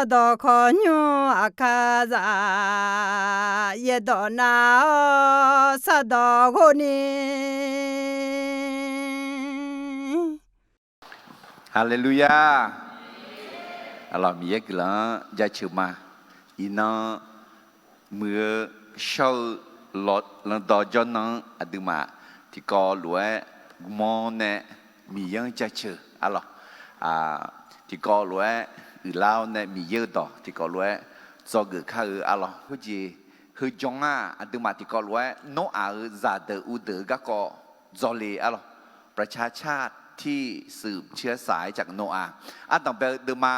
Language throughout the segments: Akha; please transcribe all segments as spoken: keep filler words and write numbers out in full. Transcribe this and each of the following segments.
Sardawq khawqnymr aqkar za, yaerdawq nav-awr sardawq ghov ni. Haleluya! Arlawq, Miqyaer guiqlanq-anr jaceuq ma. Iqnan muiq-eu shawr-eu lanqdawq jawrnan-anr aqduimaf tiqkawv lof-aer gmawr nae Miqyaer-anr jaceuq arlawq. Tiqkawv lof-aer uiqlar-awr nae Miqyaer-euq dawq tiqkawv lof-aer dzawgeuf kar-eu arlawq. Khoerjeq heu jan-aq, aqduimaf tiqkawv lof-aer Noraq-euq zaqdeuq uvdeuq-eu garkawv dzawle arlawq. ประชาชาติที่สืบเชื้อสายจากโนอาห์ ardanqbae-eu deuvma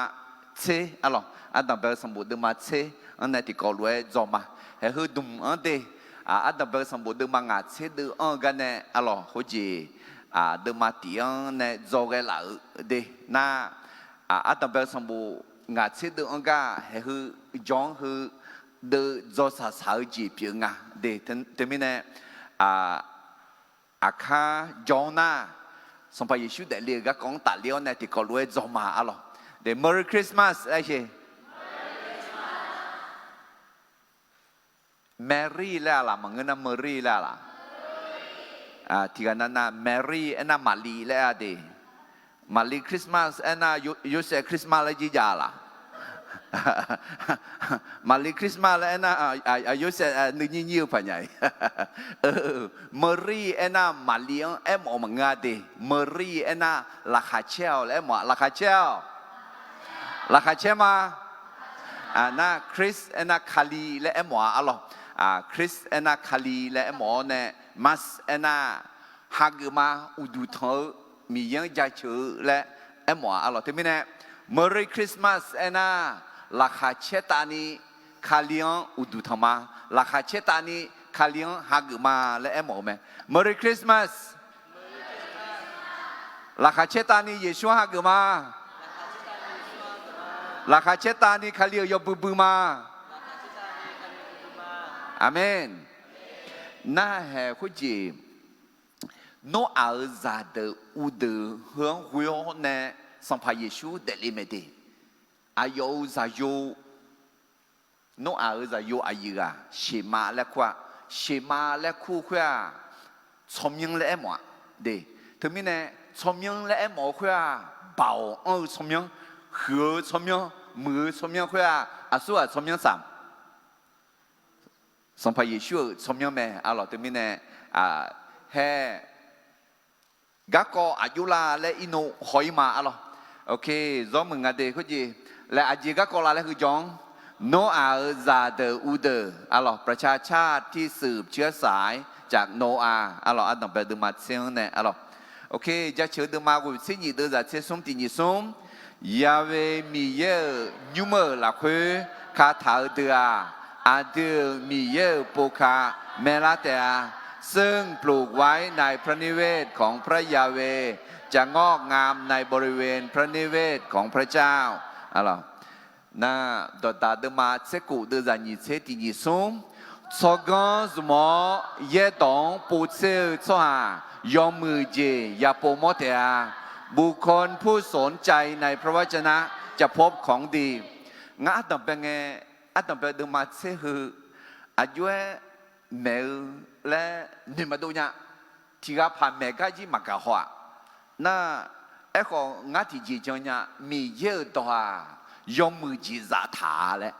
tser arlawq, ardanqbae-eu sanqbof deuvma tser-anr nae tiqkawv lof-aer dzaw ma. Haeq heu dmq-anr de, ardanqbae-eu sanqbof deuvma ngaq tser deuv-anr-eu gar nae arlawq, khoerjeq deuvma tif-anr nae dzaw ghae laf-euq de nar, ardanqbae-eu sanqbof ngaq tser deuv-anr gar haeq heu jan-anr heu deuv dzaw saqsaq-eu jeq pyeuf-eu nga de. Teumirnae aqkar jan-anr nar, Sanqpaq Yeqsur daefle-euq garkawv-anr tafler-awr nae tiqkawv lof-aer dzaw ma arlawq. De, Merry Christmas laer sher. Mary laer-a laq, maqngeur nar Merry laer-a laq? Tiqghaq nav nav Mary aernar Maqli laer-a de. Maqli Christmas aernar Yo-, Yosef Christmas laer jir jav laq? Maqli Christmas laer aernar, Yosef nuinyir nyir-eu paqnya-iq. Mary aernar Maqli-anr aermawf-eu maqngeur-a de. Mary aernar laqkhaq caer-awq laer aermawf-a, laqkhaq caer-awq. Laqkhaq caer ma. Nar Christ aernar Kali laer aermawf-a arlawq. Christ aernar Kali laer aermawf-awr nae, Mas aernar hageuf ma, uqduq tanq-eu, Miqyaer-anr jaceuq-eu laer aermawf-a arlawq. Teumirnae Merry Christmas aernar laqkhaq caertavni Kali-anr uqduq tanq ma, laqkhaq caertavni Kali-anr hageuf ma laer aermawf-eu mae. Merry Christmas. Laqkhaq caertavni Yeqsur-anr hageuf ma. Laqkhaq caertavni Kali-euq yawbui bui ma. Aqmeq. Narhaq khoerjeq, Noraq-euq zaqdeuq uvdeuq heu-anr ghoe-awr nae Sanqpaq Yeqsur daefle mae de. Aqyawf-euq zaqyo, Noraq-euq zaqyo aqyuif ghaq Sheqmav laer kur-a. Sheqmav laer kur khoer-aq, tsawrmyanr laer aermawf-a de. Teumirnae tsawrmyanr laer aermawf-eu khoer-aq, baoq anr-eu tsawrmyanr, huiq-eu tsawrmyanr, muiq-eu tsawrmyanr khoer-aq, aqsurghaq tsawrmyanr saq Sanqpaq Yeqsur-euq tsawrmyanr mae arlawq. Teumirnae, haer, garkawv aqjox la laer irnov haw-ir ma arlawq. Ok, zawr muiq nga de khoerjeq. Laer aqjeq garkawv la laer heu jan-anr, Noraq-euq zaqdeuq uvdeuq arlawq, ประชาชาติที่สืบเชื้อสายจากโนอาห์ arlawq, ardanqbae deuvma tser-anr nae arlawq. Ok, jaceuq-eu deuvma ghoeq tser nyif deuv zaq tser smr tiq nyif smr. Yahweh Miqyaer-euq nymr-euq lafkhoer kataq-eu deuq-aq, aqdui-euq Miqyaer-euq pov ka maeqlar taef-a. ซึ่งปลูกไว้ในพระนิเวศของพระยาเวห์ จะงอกงามในบริเวณพระนิเวศของพระเจ้า Nar, dawqdaq deuvma tser khof deuv zaq nyiq tser tiq nyiq smr. Tsawrganr zmq-awr yaerdawq-anr povtser-eu tsawrhaq yawmuiq jeq ya povmawr taef-a. บุคคลผู้สนใจในพระวจนะจะพบของดี Ngar ardanqbae ngae, ardanqbae deuvma tser heu aqjox-aer maeq-eu laer noeq maqdov nya. Tiq ghaq paq maeq gar jir maqgaq haw-aq. Nar, aerkhawf ngar tiqjeq jan nya, Miqyaer-euq dawq-aq, yawmuiq jeq zaftaq-a laer.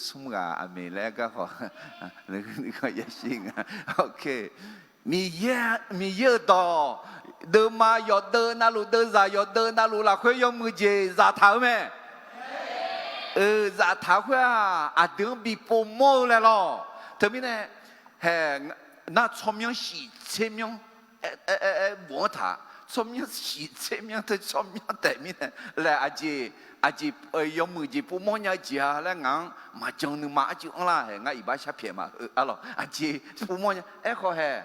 Smr ghaq aqmeq laer gar khawf, yashir nga. Ok. Miqyaer, Miqyaer-euq dawq, deuvma yawqdeuv navluf, deuvzaq yawqdeuv navluf lafkhoer yawmuiq jeq zaftaq-eu mae. Zaftaq-eu khoer-aq, aqdui-anr bi povmawr-eu laer lawq. Teumirnae, hae, nar tsawrmyanr shiq tser myanr, aer, aer, aer, bof-anr taq, tsawrmyanr shiq tser myanr teu tsawrmyanr taef mirnae, laer aqjeq, aqjeq, yawmuiq jeq povmawr nya-eu jeq-a laer ngaq-anr maqjan nuima arcuiv anrlar hae, ngar iqbax sharpyaeq ma, arlawq, aqjeq povmawr nya, aerkhawf hae,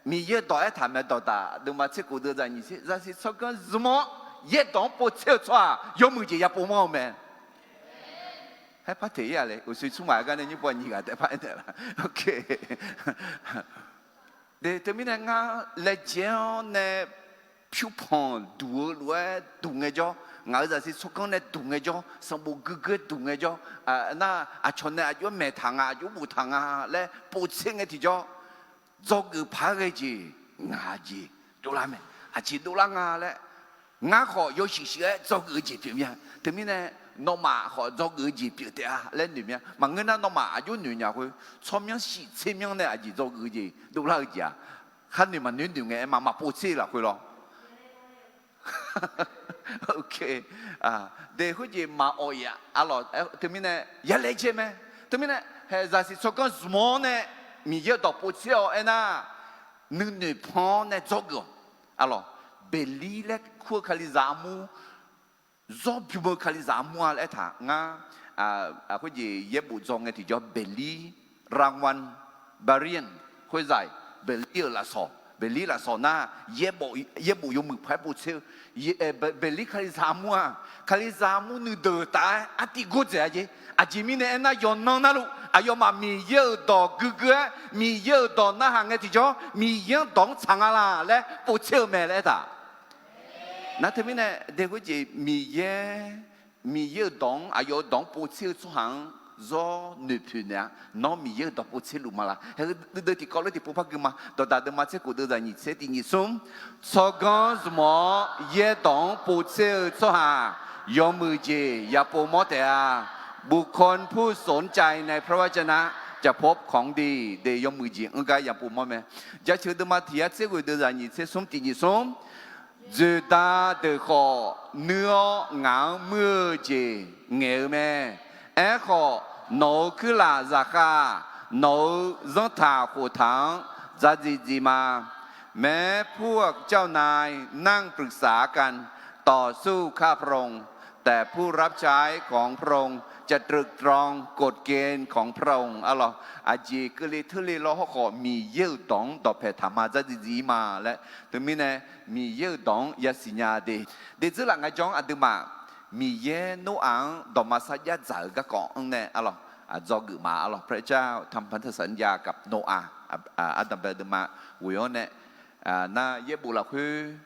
Miqyaer-eu dawq aertaq mae, dawqdaq deuvma tser khof deuv zaq nyiq tser zaqsiq tsawrganr zmq-awr yaerdawq-anr povtser-eu tsawrhaq yawmuiq jeq ya povmawr-eu mae. Haer par teq-ir-a le, uqshoe tsmr maq-aer gar nae nymr pov nyiq ghaq taef par aernaeq la. Ok. De, teumirnae ngar laejae-awr nae pyurpanq duq-eu lof-aer duq ngaejawr, ngaq-euq zaqsiq tsawrganr nae duq ngaejawr, sanqbof guigui-aer duq ngaejawr, nar aqcawq nae aqjox-aer maeqtaq nga, aqjox boftaq nga laer povtser ngae tiqjawr, dzawgeuf paq-aer ghae jeq ngaq jeq dovlar mae. Aqjeq dovlar nga laer, ngar khawf yawshuif shuif-aer dzawgeuf-eu jeq pyeuf mir-a. Teumirnae nawmaf khawf dzawgeuf-eu jeq pyeuf taef-a laer noeq mir-a. Maqngeur nar nawmaf aqjox noeq nya khoer, tsawrmyanr shif tser myanr nae aqjeq dzawgeuf-eu jeq dovlar-eu jeq-aq, khar noeq maqnoeq noeq ngae aer ma, maqpov tser-eu lafkhoer lawr. Dae khoerjeq maqawq-iq-a. Arlawq, teumirnae yalaejae mae. Teumirnae haeq zaqsiq tsawrganr zmq-awr nae Miqyaer-euq dawq povtser-awr aernar, nuinoeq pan-awr nae dzawgeuf-awq. Arlawq, Beqlir laer kur-eu Kalizaq armur, zawr bym-eu Kalizaq armur-a laer aertaq ngar, khoerjeq yaerbof dzaw ngae tiqjawr Beqlir, Rawan, Barian, khoerzaq-iq Beqlir-euq lafsawq, Beqlir lafsawq nar, yaerbof yawmuiq paq-aer povtser-eu, Beqlir Kalizaq armur-aq, Kalizaq armur nuideuq taf-aer artiv gordzaeq-a jeq. Aqjeq mirnae aernar, yawqnan navluf aqyawfmaf Miqyaer-euq dawq guigui-aer, Miqyaer-euq dawq narhaq ngae tiqjawr, Miqyaer-anr dawq-anr tsaq nga laq laer povtser-eu mae laer aertaq. Nar teumirnae dae khoerjeq Miqyaer, Miqyaer-euq dawq-anr, aqyawf-euq dawq-anr povtser-eu tsawrhaq-anr zawr noeqpoeq naeq-a. Nawr Miqyaer-euq dawq povtser luf ma laq? Haeq deuvdeuv tiqkawv lof tiqpov par gui ma. Dawqdaq deuvma tser khof deuvzaq nyiq tser tiq nyiq smr. Tsawrganr zmq-awr yaerdawq-anr povtser-eu tsawrhaq yawmuiq jeq yapov mawr taef-a. บุคคลผู้สนใจในพระวจนะจะพบของดี de yawmuiq jeq-anr gar yapov mawr mae. Jaceuq deuvma tiq yar tser ghoeq deuvzaq nyiq tser smr tiq nyiq smr. Dzoeqda deuq khawf nuir-awr ngaq-anr muir-eu jeq ngaeq-eu mae. Aerkhawf, nawq-euq kuirlaf zaqkhav-aq, nawq-euq zanrtaq khoftaq-anr dzardziv dziv ma. แม้พวกเจ้านายนั่งปรึกษากันต่อสู้ข้าพระองค์ แต่ผู้รับใช้ของพระองค์จะตรึกตรองกฎเกณฑ์ของพระองค์ Arlawq, aqjeq keuvle teurle lawr hawrkhawf, Miqyaer-euq dawq-anr dawqpae taqma dzardziv dziv-ir ma laer. Teumirnae, Miqyaer-euq dawq-anr yasiq nya de. Dedzeur laf ngaejawr-anr aqduimaf, Miqyaer Noraq-anr dawqma sarjax dzaq-eu garkawv-anr nae, arlawq, dzawgeuf ma, arlawq, พระเจ้าทำพันธสัญญากับโนอาห์ ardanqbae deuvma ghoe-awr nae, nar yaerbof lafkhoer,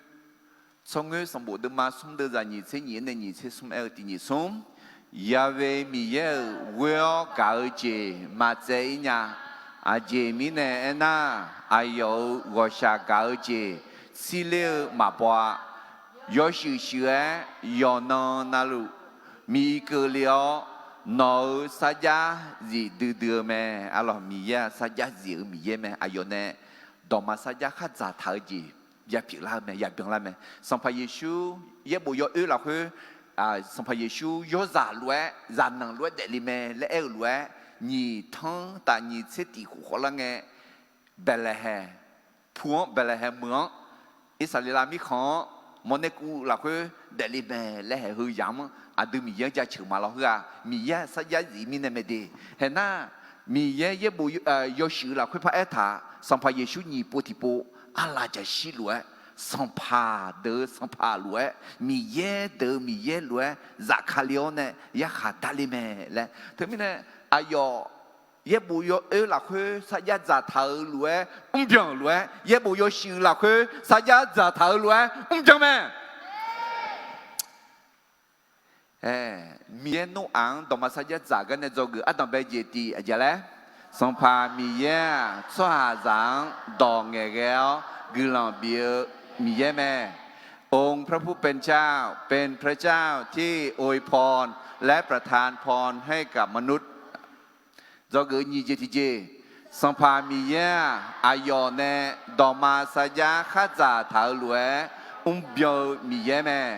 Tsawrngoer sanqbof deuvma smr deuvzaq nyiq tser nyiq-anr nae nyiq tser smr aer-eu tiq nyiq smr. Ya'we Miqyaer-euq ghoer-awr gaq-eu jeq maqtsaev-ir nya. Aqjeq mirnae aernar, aqyawf-euq ghawqshaq gaq-eu jeq tsirler-eu maqbaw-a. Yawshuif shuif-aer yawqnan navluf miqkeuv le-awr, nawq-euq sarjax zif duidui-eu mae. Arlawq, Miqyaer-aq sarjax zif-eu Miqyaer mae. Aqyawf nae dawqma sarjax khardzaq taq-eu jeq yapyeuf lar-eu mae, yabyan lar mae. Sanqpaq Yeqsur yaerbof yawoer lafkhoer, Sanqpaq Yeqsur yawrzaq lof-aer, zaqnanq lof-aer daefle mae laer aer-eu lof-aer, nyiq tanr taf nyiq tser tiq khof khawvlar ngae, Baeqlaeqhaeq pu-anr, Baeqlaeqhaeq meuq-anr, Irsaqleqlav mirkhanq-anr mawrnae kuv lafkhoer daefle mae laer haeq heu yamq-anr aqdui Miqyaer-anr jaceuq ma lawr. Heu-aq Miqyaer sarjax zif mirnae mae de. Haeq nar, Miqyaer yaerbof yawshuif lafkhoer par aertaq, Sanqpaq Yeqsur nyiq pov tiqpov arlaqjaqshir lof-aer, sanqpaq deuq-eu sanqpaq lof-aer, Miqyaer deuq-eu Miqyaer lof-aer zafkale-awr nae yarkhaq darle mae laer. Teumirnae aqyawf yaerbof yawoer lafkhoer sarjax dzaqtaq-euq lof-aer mrbyan-euq lof-aer, yaerbof yawshuif lafkhoer sarjax dzaqtaq-euq lof-aer mrbyan mae. Miqyaer Noraq-anr dawqma sarjax dzaq gar nae dzawgeuf ardanqbae jeq tiq aqjeq laer, Sanqpaq Miqyaer-aq, tsawrhaqzaq-anr dawq ngaeqghae-awr guiqlanq bif-eu Miqyaer mae. องค์พระผู้เป็นเจ้า เป็นพระเจ้าที่อวยพรและประทานพรให้กับมนุษย์ Dzawgeuf nyiq jeq tiqjeq, Sanqpaq Miqyaer-aq, aqyawf nae dawqma sarjax khardzaq taq-eu lof-aer mrbyan-eu Miqyaer mae.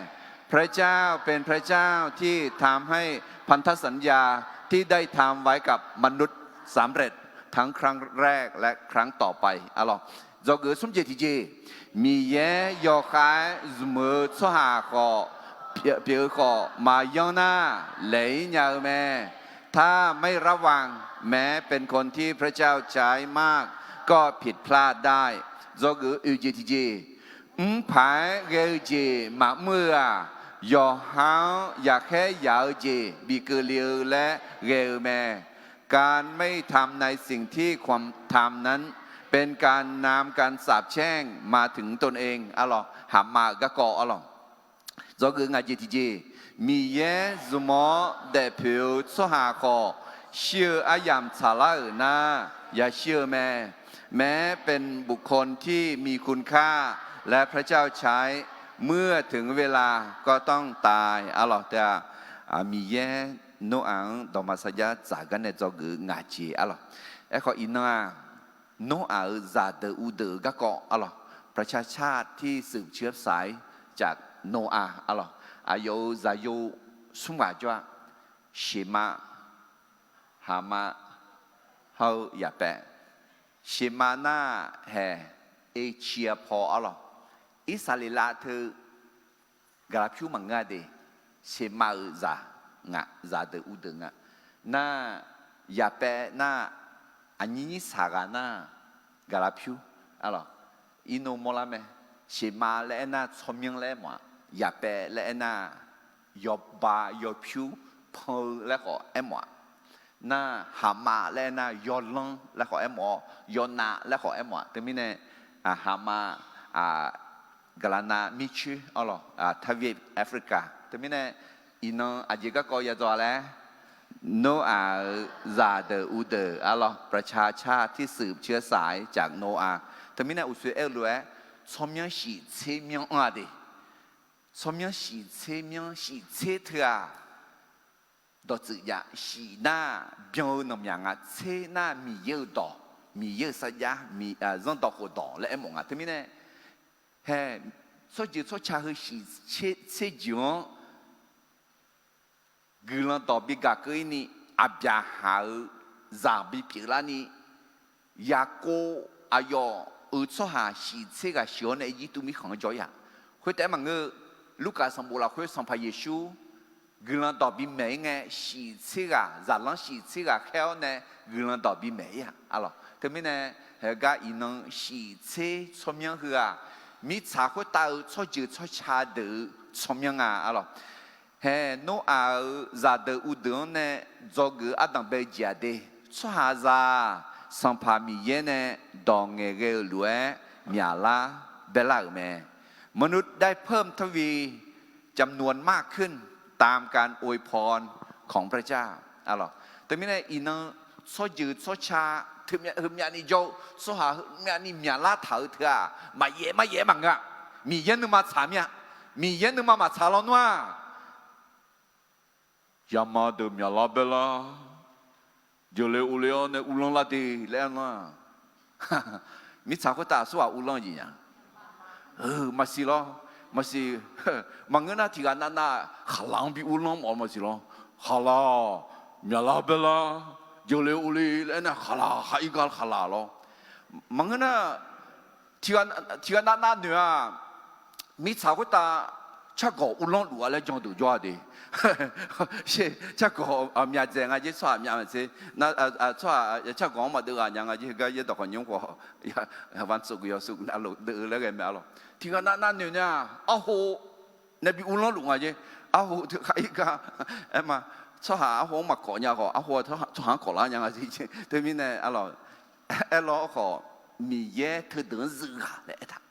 พระเจ้าเป็นพระเจ้าที่ทำให้พันธสัญญาที่ได้ทำไว้กับมนุษย์สำเร็จทั้งครั้งแรกและครั้งต่อไป Arlawq, dzawgeuf smr jeq tiqjeq, Miqyaer yawkhav-aer zmq-eu tsawrhaq khawf, pyeuf-eu khawf maqyanr nar, laeq-ir nya-eu mae. ถ้าไม่ระวัง แม้เป็นคนที่พระเจ้าใช้มากก็ผิดพลาดได้ Dzawgeuf oeq jeq tiqjeq, mrpaq-aer ghae-eu jeq maqmr-eu-aq, yawqha-anr yaqkhaer yaq-eu jeq bikeuv le-eu laer ghae-eu mae. การไม่ทำในสิ่งที่ควรทำนั้น เป็นการนำการสาปแช่งมาถึงตนเอง arlawq, haqma-euq garkawv arlawq. Dzawgeuf ngaq jeq tiqjeq, Miqyaer zmq-awr daefpoeq-eu tsawrhaq khawf, shir-eu aryamq tsaqlar-euq nar, yashir-eu mae. แม้เป็นบุคคลที่มีคุณค่า และพระเจ้าใช้ เมื่อถึงเวลาก็ต้องตาย arlawq. Teu-aq, Miqyaer Noraq-anr dawqma sarjax dzaq gar nae dzawgeuf-eu ngaq jeq arlawq. Aerkhawf iqnan-aq, Noraq-euq zaqdeuq uvdeuq-eu garkawv arlawq, ประชาชาติที่สืบเชื้อสายจากโนอาห์ arlawq, aqyawf-euq zaqyo smr ghaq jawr-a, Seqma, Haqma, hawr-eu Yaqpaev. Seqma nar haeq Erciav paw arlawq. Irsaqleqlav teu gaqlaq pyur maqngeur-a de, Seqma-euq zaq nga, zaqdeuq uvdeuq nga. Nar, Yaqpaev nar, aqnyir nyir saq ghaq nar, gaqlaq pyur arlawq. Irnov mawrlar mae. Seqma laer aernar tsawrmyanr laer aermawf-a. Yaqpaev laer aernar, yawba yawpyur pan-eu laer khawf aermawf-a. Nar, Haqma laer aernar, yawlanr laer khawf aermawf-awr, yawnav laer khawf aermawf-a. Teumirnae, Haqma, gaqlaqnav mircoer arlawq, ทวีปแอฟริกา. Teumirnae, iqnan aqjeq garkawv yadzaw-a laer, Noraq-euq zaqdeuq uvdeuq arlawq, ประชาชาติที่สืบเชื้อสายจากโนอาห์. Teumirnae uqshoe aer-eu lof-aer, tsawrmyanr shiftser myanr anr-a de. Tsawrmyanr shiftser myanr shiftser teu-aq, dawqtsuif jav. Shif nar byan-eu nanqmyaq nga, tser nar Miqyaer-euq dawq, Miqyaer-euq sarjax, zanrdawq khofdawq laer aermawf nga. Teumirnae, hae, tsawrjeuq tsawrca heu shiftser jeuq-anr guiqlanq dawq bigaq keuv-ir ni, aqbyaqhaq-euq zaq bipyeuf larni, Yaqkov aqyawf-euq tsawrhaq shiftser ghaq sheuq-awr nae Irjirtuv mirkhanq-anr jawr-ir-aq. Khoertaef-aer maqngeur-eu, Lurkaf sanqbof lafkhoer Sanqpaq Yeqsur guiqlanq dawq bimaeq-ir ngae, shiftser ghaq, zaqlanr shiftser ghaq khaer-awr nae guiqlanq dawq bimaeq-ir-aq, arlawq. Teumirnae, haegar iqnan shiftser tsawrmyanr heu-aq, mirtsaq khoertav-eu tsawrjeuq tsawrca deuq-eu tsawrmyanr nga, arlawq. Hae, Noraq-euq zaqdeuq uvdeuq-anr nae dzawgeuf ardanq bae-eu jeq-aq de, tsawrhaqzaq-aq, Sanqpaq Miqyaer nae dawq ngaeqghae-eu lof-aer myaqlar baelar-euq mae. มนุษย์ได้เพิ่มทวี จำนวนมากขึ้น ตามการอวยพรของพระเจ้า arlawq. Teumirnae iqnan tsawrjeuq tsawrca teumyav heumyavni jawr-eu tsawrhaq heumyavni myaqlar taq-eu teu-aq, maqyaef maryaef maqngeur-a. Miqyaer nuima tsaq mir-a. Miqyaer nuima maqtsaq lawnmr-aq, yama deuq myaqlar baerlar, jeuqle uvle-awr nae uvlanr lar de laer aer nar, mirtsaq khoertav aqsurghaq uvlanr-eu jeq nya. Maqsiq lawr, maqsiq. Maqngeur nar tiqghaq navnav khaqlaq-anr bi uvlanr mawf-eu maqsiq lawr. Khaqlaq-awq, myaqlar baerlar, jeuqle uvle laer aer nar khaqlaq, khaq-ir gar khaqlaq lawr. Maqngeur nar, tiqghaq navnav noeq-aq, mirtsaq khoertav cargawq uvlanr luf-a laer jan deuq jawr-a de. Cargawq myaqdzaeq nga jer, tsawrhaq myaq maqtser. Tsawrhaq cargawq-anr maqdeuv ghaq nya nga jer, heugar yaerdawq khawf nymr khawf, vantsov guiq yawsuv navluf deuv-eu laer ghae mae, arlawq. Tiqghaq navnav noeq nar-aq, arho nae bi uvlanr luf nga jer. Arho teu khaq-ir gar aer ma. Tsawrhaq arho-anr maqkawf nya khawf, arho tsawrhaq-anr kawf lar nya nga jer. Teumirnae, arlawq, aerlawr khawf, Miqyaer teudeuq-anr zuif ghaq laer aertaq.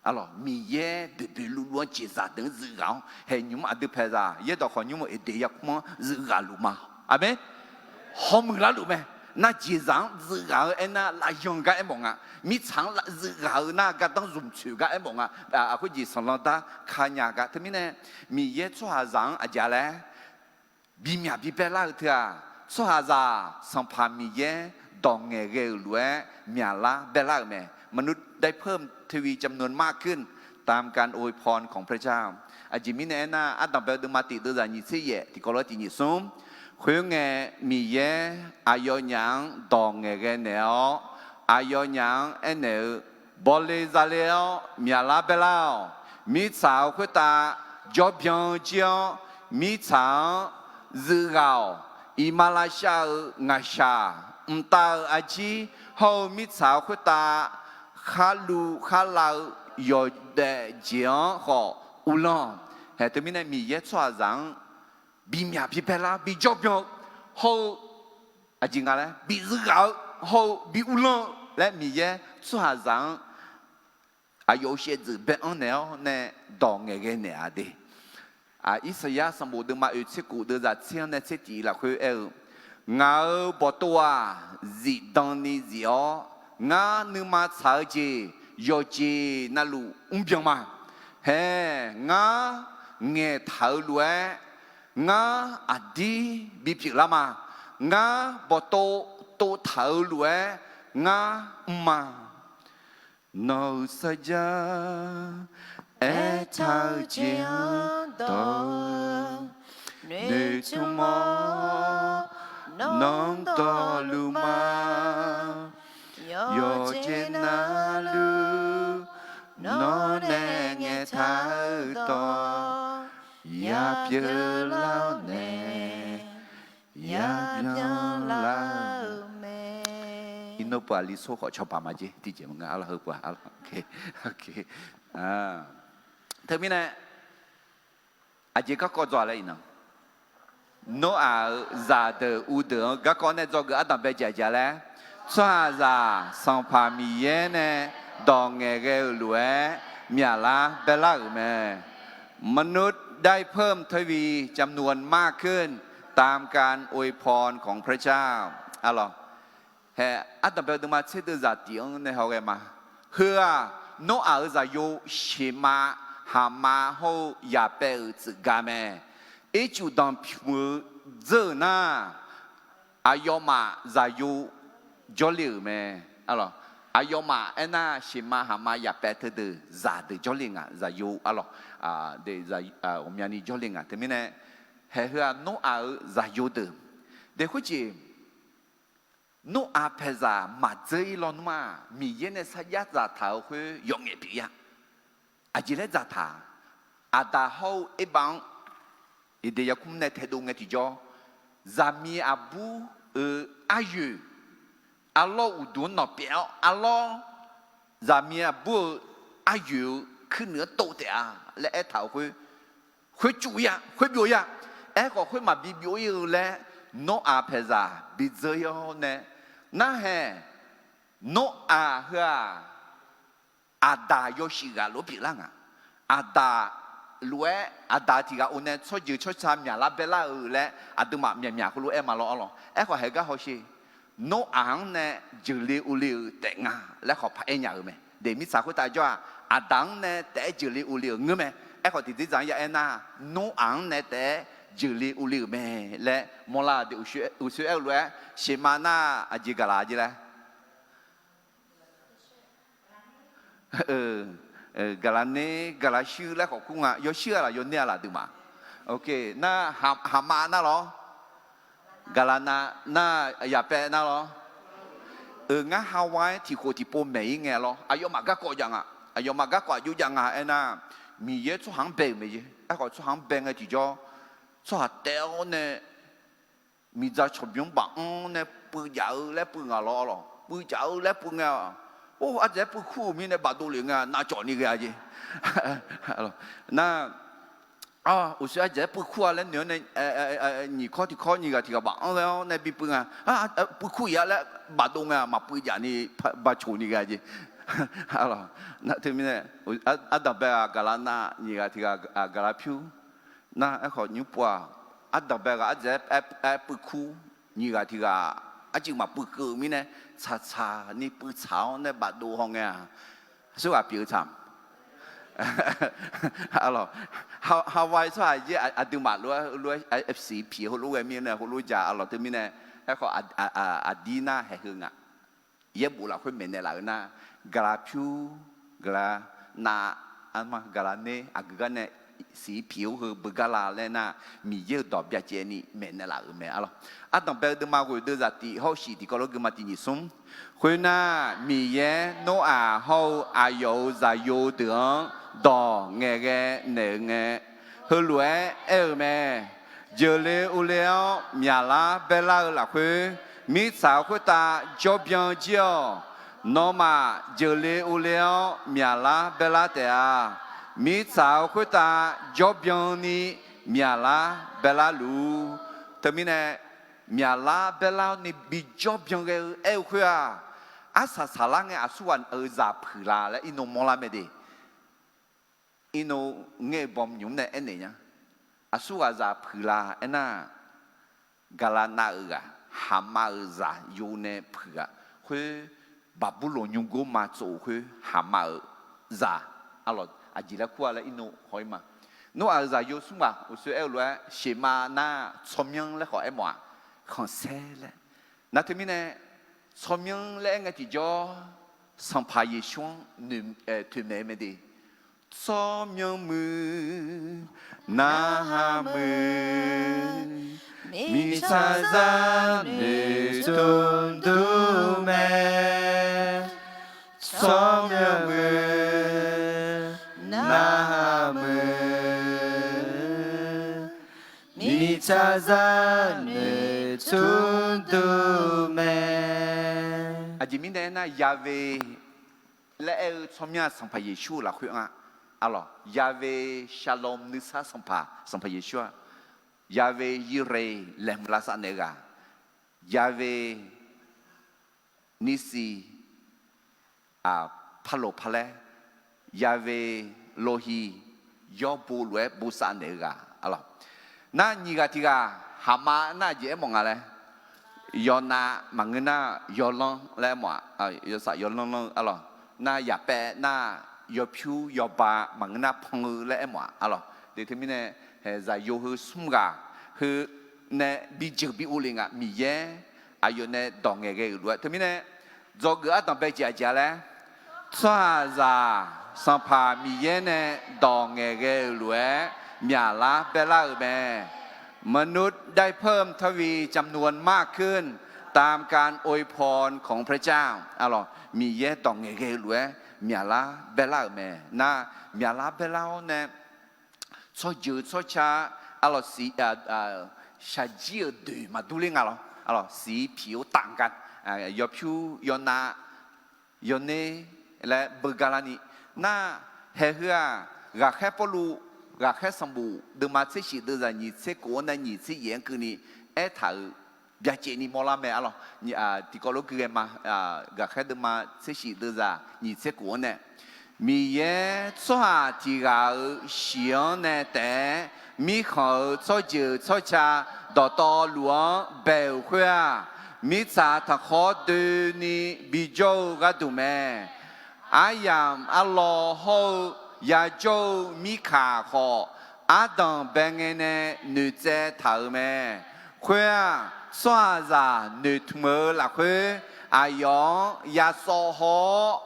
Arlawq, Miqyaer boeqboeq luvluv-anr jeqzaq deuq-anr zuif ghaq-awr, haeq nymr aqdui paeqzaq yaerdawq khawf nymr-eu Eqdeq yarkmr-anr zuif ghaq luf ma. Aqmeq. Hawmuiq lar luf mae. Nar jeqzaq-anr zuif ghaq-eu aernar, lavyan gar aermawf nga. Mirtsaq-anr zuif ghaq-eu nar, gardanr zmq tsoeq gar aermawf nga. Khoerjeq sanqlanq dar kanya gar. Teumirnae, Miqyaer tsawrhaqzaq-anr aqjeq laer bimyaq bibae lar-eu teu-aq, tsawrhaqzaq Sanqpaq Miqyaer dawq ngaeqghae-euq lof-aer myaqlar baelar-euq mae. มนุษย์ได้เพิ่มทวีจำนวนมากขึ้น ตามการอวยพรของพระเจ้า Aqjeq mirnae aernar, ardanq bae-eu deuvma tiq deuvzaq nyiq tser yaef tiqkawv lof-aer tiq nyiq smr. Khoerngae, Miqyaer aqyawfnyaf-anr dawq ngaeqghae naeq-awr, aqyawfnyaf-anr aernaeq-eu, bawle zale-awr myaqlar baelar-awq. Mirtsaq-euq khoertav jawrbyan jir-awr, mirtsaq-anr zuif ghaq-awq. Iqmalavshav-euq ngaqshaq, mqtav-euq arjir, hawr-eu mirtsaq-euq khoertav kharluv kharlav-eu yawdaef jeq-anr khawf uvlanr-awq. Haeq teumirnae Miqyaer tsawrhaqzaq-anr bimyaq bibae lar, bijawrbyan-eu hawr-eu, aqjeq nga laer bizuif ghaq-eu hawr-eu bi uvlanr-eu laer Miqyaer tsawrhaqzaq-anr aqyawf-euq shaevdzeuf bae-anr naeq-awr nae dawq ngaeqghae naeq-a de. Irsaqyar sanqbof deuvma oeq tser khof deuvzaq tser-anr nae tser tif lafkhoer aer-eu, Ngaq-euq bawqtov-aq, zifdan ni zif-awr, ngar nuima tsaq-eu jeq yawqjeq navluf mrbyan ma. Hae, ngar ngaeqtaq-eu lof-aer, ngar aqdir bipyeuf lar ma. Ngar bawqtov tovtaq-eu lof-aer, ngar mr ma. Nawq-euq sarjax aertaq-eu jeq-anr dawq-eu, noeqtmq-awr nawq-anr dawqluf ma. Yawqjeq navluf nawr nae ngaeqtaq-eu dawq, yapyeuf lar-awr nae, yapyeuf lar-eu mae. Iqnan pov aqli sor khawf cawba maqjer tiqjeq maqnga arlawr heu pov-a arlawr. Teumirnae aqjeq garkawv dzaw laer iqnan, Noraq-euq zaqdeuq uvdeuq-anr garkawv nae dzawgeuf ardanqbae jaqjaq laer, tsawrhaqzaq Sanqpaq Miqyaer nae dawq ngaeqghae-euq lof-aer myaqlar baelar-euq mae. มนุษย์ได้เพิ่มทวี จำนวนมากขึ้น ตามการอวยพรของพระเจ้า arlawr. Hae, ardanqbae deuvma tser deuvzaq tif-anr nae haw ghae ma. Heu-aq, Noraq-euq zaqyo sheqma haqma hawr-eu yapaev-euq tsuif ga mae. Ircuf danqpymq-eu dzeur-euq nar, aqyawfmaf zaqyo jawrle-euq mae. Aqyawfmaf aernar, sheqma haqma yapaev teudeuq zaqdeuq jawrle nga, zaqyo arlawr. Ghawqmyani jawrle nga. Teumirnae, hae heu-aq Noraq-euq zaqyo deuq, de khoerjeq Noraq paeqzaq maqdzeur-ir lawnmr-aq, Miqyaer nae sarjax dzaqtaq-euq khoer yawf ngaef pyeuf-ir-a. Aqjeq laer dzaqtaq-a? Aqda hawr-eu erbav-anr, Eqdeq yarkmr nae taedov ngae tiqjawr, zaqmiq aqbur-euq aryoeq, arlawr uqduq-anr nawq pyaeq-awr, arlawr zaqmiq aqbur-euq aryoeq-eu kuirnuiq-anr tov taef-a laer aertaq-euq khoer, khoer cuf-ir-a, khoer byov-ir-a. Aerkhawf, khoer maqbi byov-ir-eu laer Noraq paeqzaq bidzeur-ir-awr nae, narhae Noraq heu-aq, Aqdaq yawshuif ghaq lof-aer pyeuflar nga. Aqdaq lof-aer, Aqdaq tiq ghaq-o nae tsawrjeuq tsawrca myaqlar baelar-eu laer aqduimaf myaqmyaq heulof-aer ma lawr arlawr. Aerkhawf, haeq gar hawsher, Noraq-anr nae jeuqle uvle-euq taef nga laer khawf paq-aer nya-euq mae. Deq mirtsaq khoertav jawr-aq, Aqdaq-anr nae taef-aer jeuqle uvle-euq ngeur mae. Aerkhawf, tiqdzer dzaq-anr ya aernar, Noraq-anr nae taef-aer jeuqle uvle-euq mae laer mawrlar-eu de. Uqshoe aer-eu lof-aer sheqma nar aqjeq gaqlaq jeq laer gaqlaq ner, gaqlaq shuir laer khawf kur nga. Yawshuir-a laf yawner-a laf aqduimaf? Nar haqma nar lawr. Gaqlaq nav nar, yapaev nar lawr. Euq, ngar hawa-aer tiqkhof tiqpov maeq-ir ngae lawr. Aqyawfmaf garkawv jav nga. Aqyawfmaf garkawv aqjox jav nga aernar, Miqyaer tsawrhaq-anr bae-euq mae jeq. Aerkhawf, tsawrhaq-anr bae ngae tiqjawr, tsawrhaq taef-awr nae miqdzaq cawqbymr baf-anr nae puiv jaf-eu laer puiv nga lawr arlawr. Puiv jaf-eu laer puiv ngae-aq, or, ardzaeq-aer puiv kur-euq mirnae bafdov lef ngae-aq, navcawv ni ghae-a jeq. Nar, uqshoe ardzaeq-aer puiv kur-a laer noeq-awr nae, nyiq kawr tiq kawr nyiq ghaq tiq ghaq baf-anr ghae-awr nae bipuiv nga. Puiv kur-ir-a laer bafdov ngae-aq, maqpuiv jaf ni, bacoq ni ghae-a jeq. Nar teumirnae, ardanqbae ghaq gaqlaq nav nyiq ghaq tiq ghaq gaqlaq pyur. Nar aerkhawf nymr pov-aq, ardanqbae ghaq ardzaeq-aer puiv kur, nyiq ghaq tiq ghaq arcuiv maqpuiv keuv-eu mirnae, tsaqtsaq ni puiv tsaq-awr nae bafdov haw ngae-aq, aqsurghaq pyeuf-eu tsaq. Hawaii tsawrhaq yaer aqduimaf lof-aer lof-aer siq piq heulof ghae mirnae heulof ja arlawq teumirnae, aerkhawf aqdir nar haeq heu nga. Yaerbof lafkhoer maeqnaeq laf-eu nar, gaqlaq pyur, gaqlaq nav, gaqlaq ner aqgeu gar nae siq piq-awr heu beugar la laer nar, Miqyaer-euq dawq byacaevni maeqnaeq laf-euq mae arlawq. Ardanqbae-eu deuvma ghoeq deuvzaq tif hawr-eu shiq tiqkawv lof-aer geuma tiq nyiq smr. Khoernar, Miqyaer Noraq hawr-eu aqyawf-euq zaqyo deuq-anr dawq ngaeqghae naeq-eu ngae, heulof-aer aer-eu mae. Jeuqle uvle-awr myaqlar baerlar-eu lafkhoer, mirtsaq-eu khoertav jawrbyan jir-awq. Nawmaf jeuqle uvle-awr myaqlar baerlar taef-a. Mirtsaq-eu khoertav jawrbyan ni myaqlar baerlar luf-ur. Teumirnae, myaqlar baerlar ni bijawr byan ghae-eu aer-eu khoer-aq, Arsaq saqlar ngae aqsurghaq-euq zaq puiq la laer irnov mawrlar mae de. Irnov ngaer-eu bawmnymq nae aernaeq nya. Aqsurghaq zaq puiq la aernar, Gaqlaqnav-euq ghaq, Haqmav-euq zaqyo nae puiq ghaq khoer, Baqburloq nymrgor ma tsov-euq khoer Haqmav-euq zaq, arlawq aqjeq laer kur-a laer irnov haw-ir ma. Nawr-aq-euq zaqyo smr ghaq uqshoe aer-eu lof-aer Sheqmav nar tsawrmyanr laer khawf aer mawf-aq, khanqsaer laer. Nar teumirnae tsawrmyanr laer aer ngae tiqjawr, Sanqpaq Yeqsur-anr toeqmaeq-eu mae de. Tsawrmyanr muiq, narhaq muiq, mirtsaqzaq noeqtmq dur mae. Tsawrmyanr muiq, narhaq muiq, mirtsaqzaq noeqtmq dur mae. Aqjeq mirnae aernar, Yahweh laer aer-eu tsawrmyanr-aq Sanqpaq Yeqsur-eu lafkhoer nga. Arlawq, Yahweh Shalom nuisar Sanqpaq, Sanqpaq Yeqsur-aq, Yahweh Yireh laeqhmq lavsav naeq-eu ghaq, Yahweh Nissi, aq, parloq parlaer, Yahweh Rohi, yawr bo lof-aer bosav naeq-eu ghaq, arlawq. Nar nyiq ghaq tiq ghaq, Haqmav nar aqjeq aermawf nga laer, yawnav maqngeur nar yawlanr laer aermawf-aq, yawsaf yawlanr lanr-eu, arlawq. Nar yaqpaev nar yawpyur yawba maqngeur nar pan-eu laer aermawf-aq, arlawq. De teumirnae, haeq zaqyo heu smr ghaq heu nae bijeuq bi uvle nga, Miqyaer aqyawf nae dawq ngaeqghae-euq lof-aer. Teumirnae, dzawgeuf ardanq bae jeq aqjeq-a laer, tsawrhaqzaq Sanqpaq Miqyaer nae dawq ngaeqghae-euq lof-aer myaqlar baerlar-euq mae. มนุษย์ได้เพิ่มทวีจำนวนมากขึ้น ตามการอวยพรของพระเจ้า Arlawq, Miqyaer dawq ngaeqghae-eu lof-aer myaqlar baerlar-euq mae. Nar, myaqlar baerlar-awr nae, tsawrjeuq tsawrca, arlawq, siq, shaqjir-euq doeq maqdur ler nga lawr. Arlawq, siq piq-awr taf nga, yawpyur yawnav yawner laer beugar larni. Nar, haeq heu-aq, ghaqkhaer Pawrluv, ghaqkhaer sanqbof deuvma tser shif deuvzaq nyiq tser kof-anr nae nyiq tser yaef-anr keuvni aertaq-euq byacaevni mawrlar mae, arlawq. Tiqkawv lof gui ghae ma, ghaqkhaer deuvma tser shif deuvzaq nyiq tser kof-anr nae, Miqyaer tsawrhaq tiq ghaq-euq shiq-anr nae taef-aer mirkhanq-euq tsawrjeuq tsawrca dawqtawvluf-anr bae-euq khoer-aq, mirtsaq taqkhawr doeni bijawr-eu gharduq mae. Aryamq arlawr hawr-eu yajawr-eu mirkaq khawf, ardanq bae ngae nae noeqtsaev taq-euq mae. Khoer-aq, tsawrhaqzaq noeqtmq-eu lafkhoer, aqyawf-anr yasawv haw-awr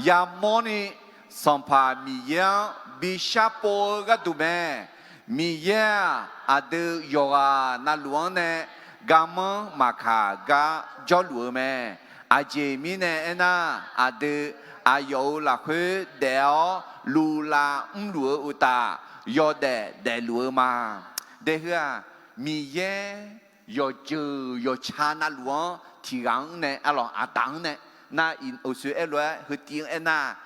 yamawrni, Sanqpaq Miqyaer-anr bi sharpov-eu gharduq mae. Miqyaer-aq, aqdui yawqghaq navluf-anr nae garmanr maqkaq gar jawrluf-eu mae. Aqjeq mirnae aernar, aqdui aqyawf-euq lafkhoer daef-awr luvlav mrluf-eu uqtaf, yawdaef daefluf-eu ma. Daefheu-aq, Miqyaer yawqjeuq yawqca navluf-anr tiq ghaq-anr nae, arlawq, aqdaq-anr nae, nar, uqshoe aerlof-aer heutiv-anr aernar,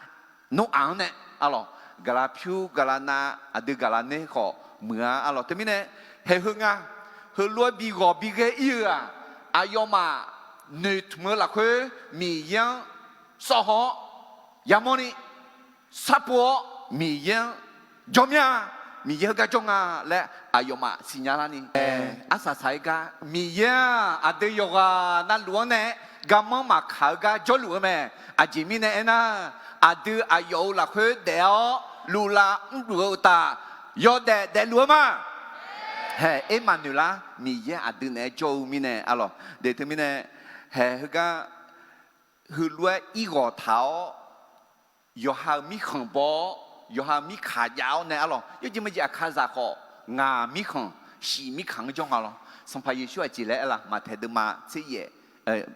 Noraq-anr nae, arlawq, gaqlaq pyur gaqlaq nav, aqdui gaqlaq ner khawf muiq-a, arlawq. Teumirnae, haeq heu nga, heulof-aer bi ghawq bi ghae ir-eu-aq, aqyawfmaf noeqtmq-eu lafkhoer Miqyaer-anr sawv haw-awr yamawrni, sharpov-awr Miqyaer-anr jawr mir-a, Miqyaer heugar jawr nga laer aqyawfmaf siqnya larni, arsaq saq-aer gar Miqyaer-aq, aqdui yawqghaq navluf-anr nae garmanr maqkaq-eu gar jawrluf-eu mae. Aqjeq mirnae aernar, aqdui aqyawf-euq lafkhoer daef-awr luvlav mrluf-eu uqtaf, yawdaef daefluf-eu ma. Haeq, ermaf noeqlar, Miqyaer aqdui naeq-aer jawr-eu mirnae, arlawq. De teumirnae, haeq heugar heulof-aer irghawq taq-awr, yawqha-euq mirkhanq baw-awr, yawqha-euq mirkaq jav-awr nae, arlawq, yawjeq majeq aqkazaq khawf, ngaq mirkhanq, shiq mirkaq-anr jawr nga lawr. Sanqpaq Yeqsur aqjeq laer aer la? Maqtaeq deuvma tser yaef,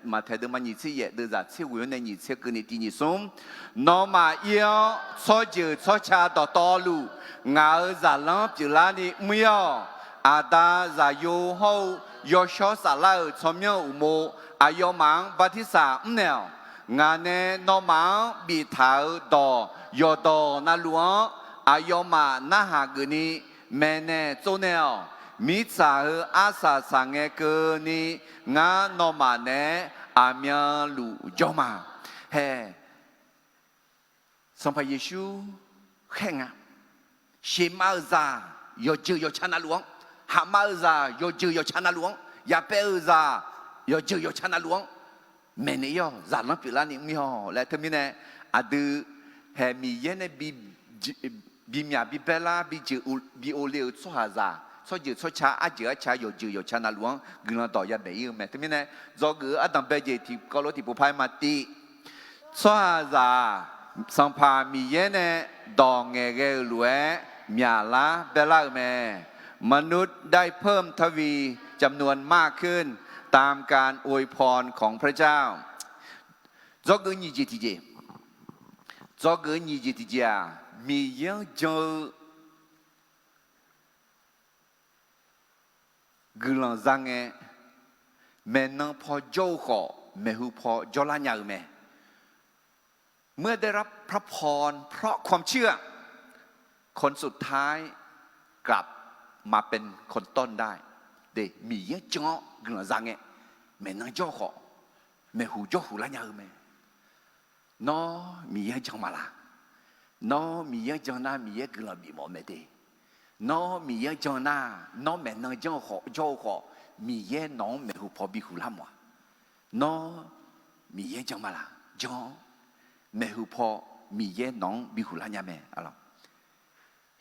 Maqtaeq deuvma nyiq tser yaef deuvzaq tser ghoeq-anr nae nyiq tser keuvni tiq nyiq smr, nawmaf ir-awr tsawrjeuq tsawrca dawqtawvluf, ngaq-euq zaqlanr pyeuflarni mr ir-awq. Aqda, Zaqyo hawr-eu Yawshawr Saflar-euq tsawrmyanr-euq uqmov aqyawfmaf-anr bartirsaq mrnaeq-awq. Ngaq nae nawmaf-anr biftaq-euq dawq yawqdawq navluf-anr aqyawfmaf narhaq geufni maeqnaeq tsovnaeq-awq. Mirtsaq heu arsaq saqngae keuvni ngar nawmaf naeq-aer aqmyanluf jawr ma. Hae, Sanqpaq Yeqsur khaer nga. Sheuqmav-euq zaq yawqjeuq yawqca navluf-anr, haqmav-euq zaq yawqjeuq yawqca navluf-anr, yaqpaev-euq zaq yawqjeuq yawqca navluf-anr maeqnaeq ir-awq, zaqlanr pyeuflarni mr ir-awq laer teumirnae, aqdui hae Miqyaer nae bimyaq bibaerlar bijeuq bi ov le-euq tsawrhaqzaq, tsawrjeuq tsawrca arjeuq arca yawqjeuq yawqca navluf-anr guiqlanq dawq yamaeq ir-eu mae. Teumirnae, dzawgeuf-eu ardanq bae jeq tiqkawv lof tiqpov par-aer ma tiv. Tsawrhaqzaq-aq, Sanqpaq Miqyaer nae dawq ngaeqghae-euq lof-aer myaqlar baerlar-euq mae. มนุษย์ได้เพิ่มทวี จำนวนมากขึ้น ตามการอวยพรของพระเจ้า Dzawgeuf nyiq jeq tiqjeq, dzawgeuf nyiq jeq tiqjeq-aq, Miqyaer-anr jan-eu guiqlanq za ngae, maeqnan paw jawr-eu khawf, maeqhu paw jawrlar nya-eu mae. เมื่อได้รับพระพรเพราะความเชื่อ คนสุดท้ายกลับมาเป็นคนต้นได้ Miqyaer-anr jan-awr guiqlanq za ngae, maeqnan jawr-eu khawf, maeqhu jawrhuq lar nya-eu mae. Nawr Miqyaer-anr jan ma laq? Nawr Miqyaer-anr jan nar, Miqyaer guiqlanq bifmawf-eu mae de. Nawr Miqyaer-anr jan nar, nawr maeqnan janr-eu khawf, jawr-eu khawf, Miqyaer nawq-anr maeqhu paw bihuq lar mawf-a. Nawr Miqyaer-anr jan ma laq? Jan-awr, maeqhu paw Miqyaer nawq-anr bihuq lar nya mae.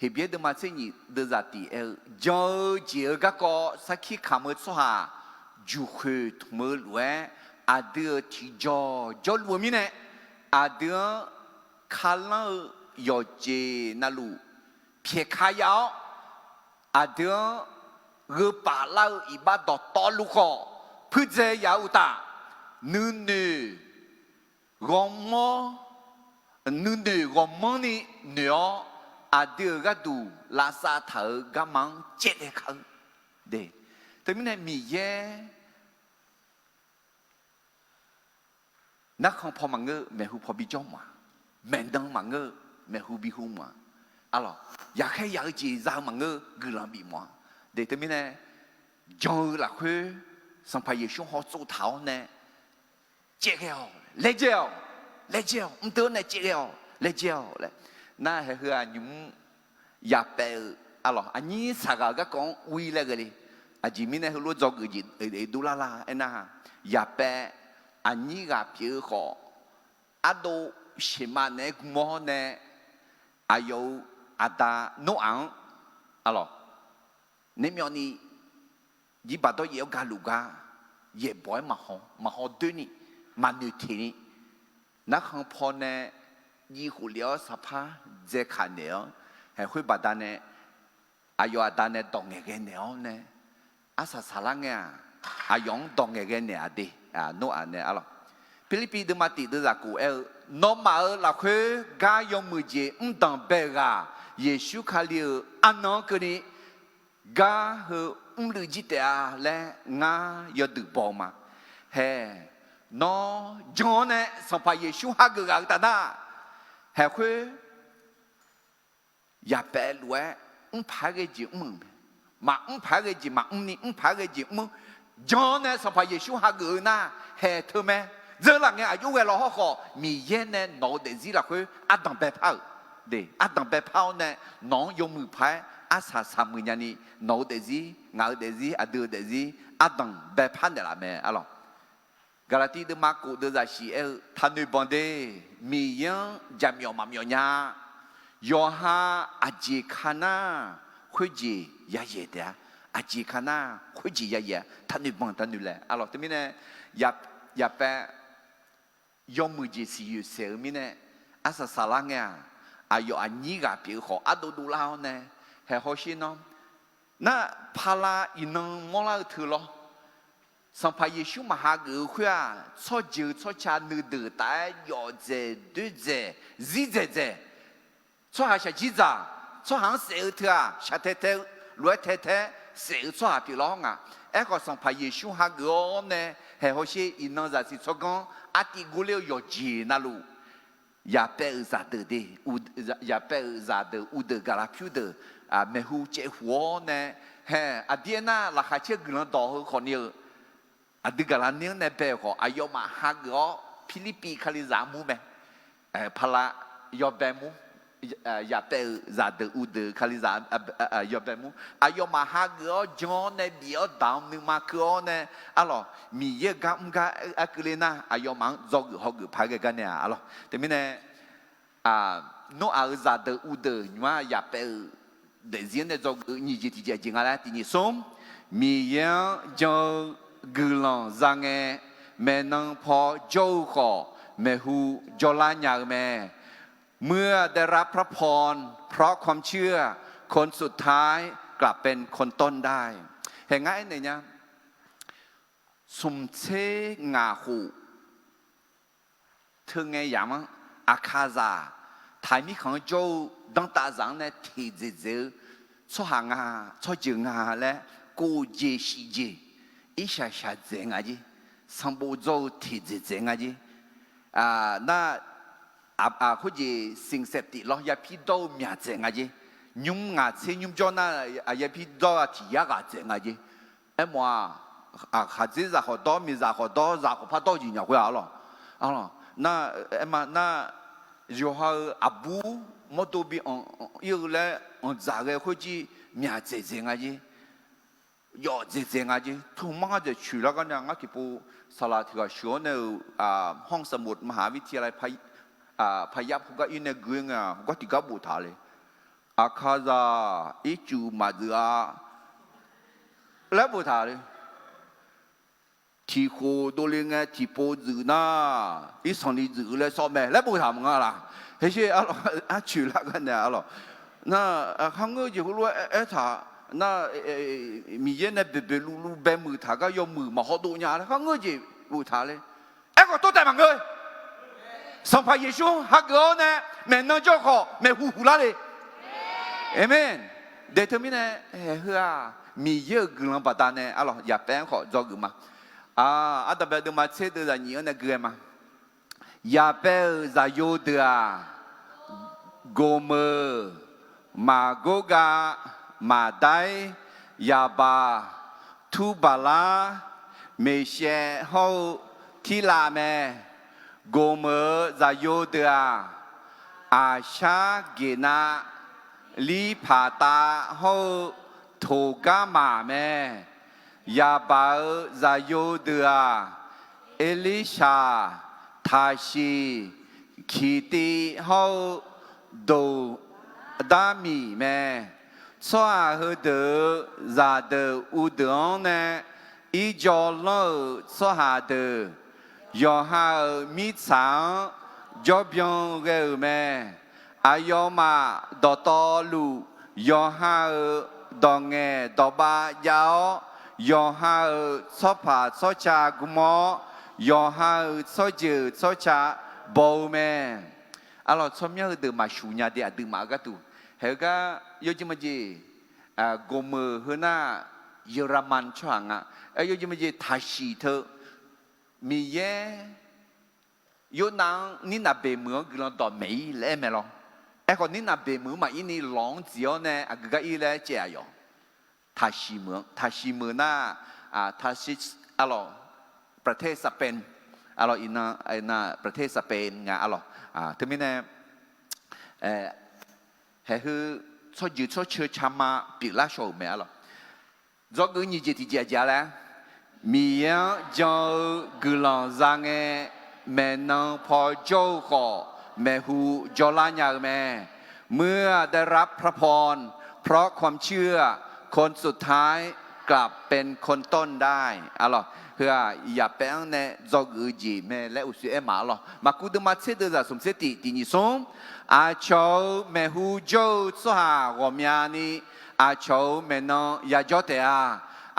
Heqbyaer deuvma tser nyiq deuvzaq tiq aer-eu, jan-eu jeq-eu garkawv sarkir kamq-eu tsawrhaq juqkhoeq tmq-eu lof-aer, aqdui-euq tiqjawq jawrluf-eu mirnae, aqdui-anr kalanr-eu yawqjeq navluf pyaeqka ya-awr, aqdui-anr gheu paf lar-eu iqbax dawqtawvluf khawf puirdzae ya-eu uqtaf, nuinoeq ghawrmawr, nuinoeq ghawqmanrni noeq-awr, aqdui-euq gharduq lavsav taq-euq garma-anr caevghae kar-eu de. Teumirnae Miqyaer narkhan paw maqngeur, maeqhu paw bijawr mawf-a. Maeqnan maqngeur, maeqhu bihu mawf-a. Arlawq, yaqkhaer yaq-eu jeq za-eu maqngeur, guiqlanq bif mawf-a. De teumirnae, jan-eu lafkhoer Sanqpaq Yeqsur hawtsov taq-awr nae caevghae-awq, laejae-awq, laejae-awq, mqdeuv-awr nae caevghae-awq, laejae-awq laer. Nar haeq heu-aq nymq-mr yaqpaev-eu, arlawq, aqnyir saqghaq-eu garkawv-anr ur-ir laer ghae le. Aqjeq mirnae heulof-aer dzawgeuf jeq dovlar lar aernar, yaqpaev aqnyir ghaq pyeuf-eu khawf, ardov sheuqmav naeq-aer gm-awr nae, aqyawf-euq aqda Noraq-anr, arlawq, naermyawvni jirbaq dawryaef-awr galuf gar, yaeqbawq-aer maqhaw, maqhaw doer ni, maqnoeq teq ni, narkhan paw nae jiv khof lef-awr saqpar dzae kaq naeq-awr, haeq khoer baqdanae aqyawf aqda nae dawq ngaeqghae naeq-awr nae, arsaq saqlar ngae-aq, aqyawf-anr dawq ngaeqghae naeq-aq de. Noraq nae arlawq, Pirlirpiv deuvma tiq deuvzaq kof aer-eu, nawmaf-euq lafkhoer gar yawmuiq jeq mrdanq bae-eu ghaq, Yeqsur Kali-euq arnan-anr keuvni gar heu mrluiv jir taef-a laer ngar yawduiq baw-eu ma. Haeq, nawr jan-awr nae Sanqpaq Yeqsur hageuf ghaq-eu taf nar, haeq khoer yaqpaev lof-aer mr paq-aer ghae jeq mr-euq mae. Maqmr paq-aer ghae jeq maqmr ni, mr paq-aer ghae jeq mr. Jan-awr nae Sanqpaq Yeqsur hageuf-eu nar, haeq teu mae. Dzeurlaf ngae aqjox ghae law hawrkhawf, Miqyaer nae nawq-eu daefzir lafkhoer ardanq baepar-euq de. Ardanq baepar-awr nae nawq-anr yawmuiq paq-aer arsaq saqmuiq nyani, nawq-eu daefzir, ngaq-euq daefzir, aqdui-euq daefzir ardanq baepar naeqlaf mae arlawq. Gaqlaqtiv deuvma kof deuvzaq shiq aer-eu, taqnoeq banq de. Miqyaer-anr jaqmyawf maqmyawf nya. Yawqha aqjeq ka nar khoerjeq yayaeq taef-a. Aqjeq ka nar khoerjeq yayaeq-a. Taqnoeq banq taqnoeq laeq arlawq. Teumirnae yaqpaev yawmuiq jeq siqyoeq saeq-eu mirnae, arsaq saqlar ngae-aq, aqyawf aqnyir ghaq pyeuf-eu khawf ardov dovlar-awr nae, haeq hawsher nawr, nar pala iqnan mawrlar-eu teu lawr. Sanqpaq Yeqsur maqhageuf-eu khoer-aq, tsawrjeuq tsawrca nuideuq taf-aer yawf dzaeq doer dzaeq zir dzaeq dzaeq, tsawrhaq shaqjir dzaq, tsawrhaq-anr saef-eu teu-aq shaqtae tae-eu, lof-aer tae tae-aer saef-eu tsawrhaq pyeuflar-awr nga. Aerkhawf Sanqpaq Yeqsur hageuf-awr nae, haeq hawsher iqnan zaqsiq tsawrganr artiv gorler-eu yawqjeq navluf, yaqpaev-euq zaqdeuq de, yaqpaev-euq zaqdeuq uvdeuq gaqlaq pyur deuq, maeqhu caevhuq-awr nae, haeq aqdir aernar laqkhaq caer guiqlanq dawq heu khawfni-eu, aqdui gaqlaq ner-anr nae bae-euq khawf aqyawfmaf hageuf-awr Pirlirpiv Kalizaq mur mae. Pala yawbae mur, yaqpaev-euq zaqdeuq uvdeuq Kalizaq yawbae mur. Aqyawfmaf hageuf-awr jan-awr nae bif-awr daq-anr nuima keuv-awr nae, arlawq, Miqyaer-euq gar mr gar arkeuvle nar, aqyawfmaf-anr dzawgeuf hawgeuf paq-aer ghae gar nae-aq, arlawq. Teumirnae, Noraq-euq zaqdeuq uvdeuq nymq-mr yaqpaev-euq daefzir-anr nae dzawgeuf-eu nyiq jeq tiqjeq aqjeq nga laer tiq nyiq smr, Miqyaer-anr jan-eu guiqlanq za ngae, maeqnan paw jawr-eu khawf, maeqhu jawrlar nya-eu mae. เมื่อได้รับพระพร เพราะความเชื่อ คนสุดท้ายกลับเป็นคนต้นได้ Hae ngar aernaeq nya, smq tser ngaq khof teu ngae yamq-anr, Aqkaqzaq taqmir khanq-anr jawr-eu danrtav zaq-anr nae teqdzaeq dzaeq-eu tsawrhaq nga, tsawrjeuq nga laer, kov jeq shif jeq, irshaq shaqdzaeq nga jer. Sanqbof dzawr-eu teqdzaeq dzaeq nga jer. Nar, khoerjeq สิ่งเสพติด lawr yapir dawr-eu myaq dzaeq nga jer. Nymr ngaq tser nymr jawr nar, yapir dawr-eu tiq yar ghaq dzaeq nga jer. Aermawf-aq, khaqdzerzaq khawf dawr, miqzaq khawf dawr, zaq khawf par dawr-eu jeq nya khoer-aq, arlawq. Nar, aerma nar, yawqha-euq aqbur mawrdo bi anq ir-eu laer anqdzaq ghae khoerjir myaq dzaeq dzaeq nga jer. Yawf dzaeq dzaeq nga jer. Tmr mar ngar dzaeq coeq lar gar nae ngar tiqpov saqlaq tiq ghaq sheuq-awr nae-euq, ห้องสมุดมหาวิทยาลัยพะ- พายัพ khoergar ir nae gui-aer ngae-aq, khoergar tiqgar boftaq le. Aqkaqzaq ircuf maqdzuif-a laer boftaq le. Tiqkhof dovle ngae tiqpov dzuif nar, irsanqni dzuif-eu laer sawr mae laer boftaq maqnga laq. Hersher arlawq, arcoeq lar gar nae arlawq. Nar, kharngeur-eu jeq heulof-aer aertaq nar, Miqyaer nae boeqboeq luvluv baemuiq taq gar yawmuiq maqhaw dov nya laer kharngeur-eu jeq boftaq le. Aerkhawf tawrtaeq maqngeur. Sanqpaq Yeqsur hageuf-awr nae maeqnan jawr khawf maeqhu huq lar le. Aqmeq. Daeq teumirnae, heu-aq, Miqyaer-euq guiqlanq baqdanae arlawq, yaqpaev-anr khawf dzawgeuf ma. Ardanqbae deuvma tser deuv zaqnyiq-anr nae gui-aer ma. Yaqpaev-euq zaqyo deuq-aq, Goqmeuq, Maqgorgav, Maqdair, Yaqbaq, Turbaqlar, Meqshaev hawr-eu Tirlav mae. Goqmeuq-euq zaqyo deuq-aq, Aqshar, Geqnav, Lirpaqtav hawr-eu Toqgarmaq mae. Yaqbaq-euq zaqyo deuq-aq, Erlirshaq, Taqsiq, Kiqtiv hawr-eu Doqdarmiq mae. Tsawrhaq heudeuq-euq zaqdeuq uvdeuq-anr nae irjawv lanr-euq tsawrhaq deuq, yawqha-euq mirtsaq-anr jawrbyan ghae-euq mae. Aqyawfmaf dawqtawvluf, yawqha-euq dawq ngaeq dawq bav jav-awr, yawqha-euq tsawrpaq tsawrca gm-awr, yawqha-euq tsawrjeuq tsawrca baw-eu mae. Arlawq, tsawrmyanr heudeuq maqshuq nya de, aqduimaf-eu gharduq. Haeq-eu gar yawjeq majeq, Goqmeuq heu nar, Yawraqman tsawrhaq nga. Aer, yawjeq majeq Taqsiq teu, Miqyaer Yornav-anr Nirnaq beqmeuq-anr guiqlanq dawqmaeq ir laer aer mae lawr. Aerkhawf, Nirnaq beqmeuq-anr maqir ni lawq-anr dziq-awr nae aqgeu gar ir laer caev-aq yawq. Taqsiq meuq-anr, Taqsiq meuq nar, Tarshish arlawq, ประเทศสเปน arlawq, iqnan ประเทศสเปน nga arlawq. Teumirnae, haeq heu tsawrjeuq tsawrceuq cama pyeuflar shaw-euq mae arlawq. Dzawgeuf nyiq jeq tiqjeq aqjeq-a laer, Miqyaer-anr jan-eu guiqlanq za ngae, maeqnan paw jawr-eu khawf, maeqhu jawrlar nya-eu mae. เมื่อได้รับพระพร เพราะความเชื่อ คนสุดท้ายกลับเป็นคนต้นได้ Arlawq, heu-aq, yaqpaev-anr nae dzawgeuf-eu jeq mae laer uqshoe aer ma arlawq. Maqkuv deuvma tser deuv zaq smq tser tiq tiq nyiq smr. Aqcawq-euq maeqhu jawr-eu tsawrhaq ghawqmyani, aqcawq-euq maeqnan yajawr taef-a.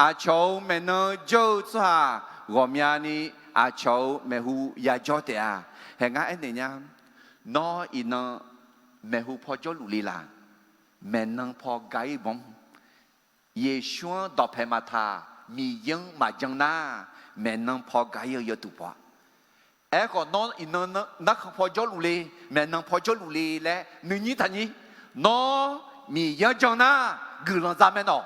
Aqcawq-euq maeqnan jawr-eu tsawrhaq ghawqmyani, aqcawq-euq maeqhu yajawr taef-a. Haeq ngar aernaeq nya, nawr iqnan maeqhu paw jawrluf le laq? Maeqnan paw ga-ir banr. Yeqsur-anr dawqpae maqtaq, Miqyaer-anr maqjan nar, maeqnan paw ga-ir-eu yawduq paw-a. Aerkhawf, nawr iqnan narkhan paw jawrluf le, maeqnan paw jawrluf le laer nuinyir taqnyir. Nawr Miqyaer-anr jan nar, guiqlanq za mae nawq.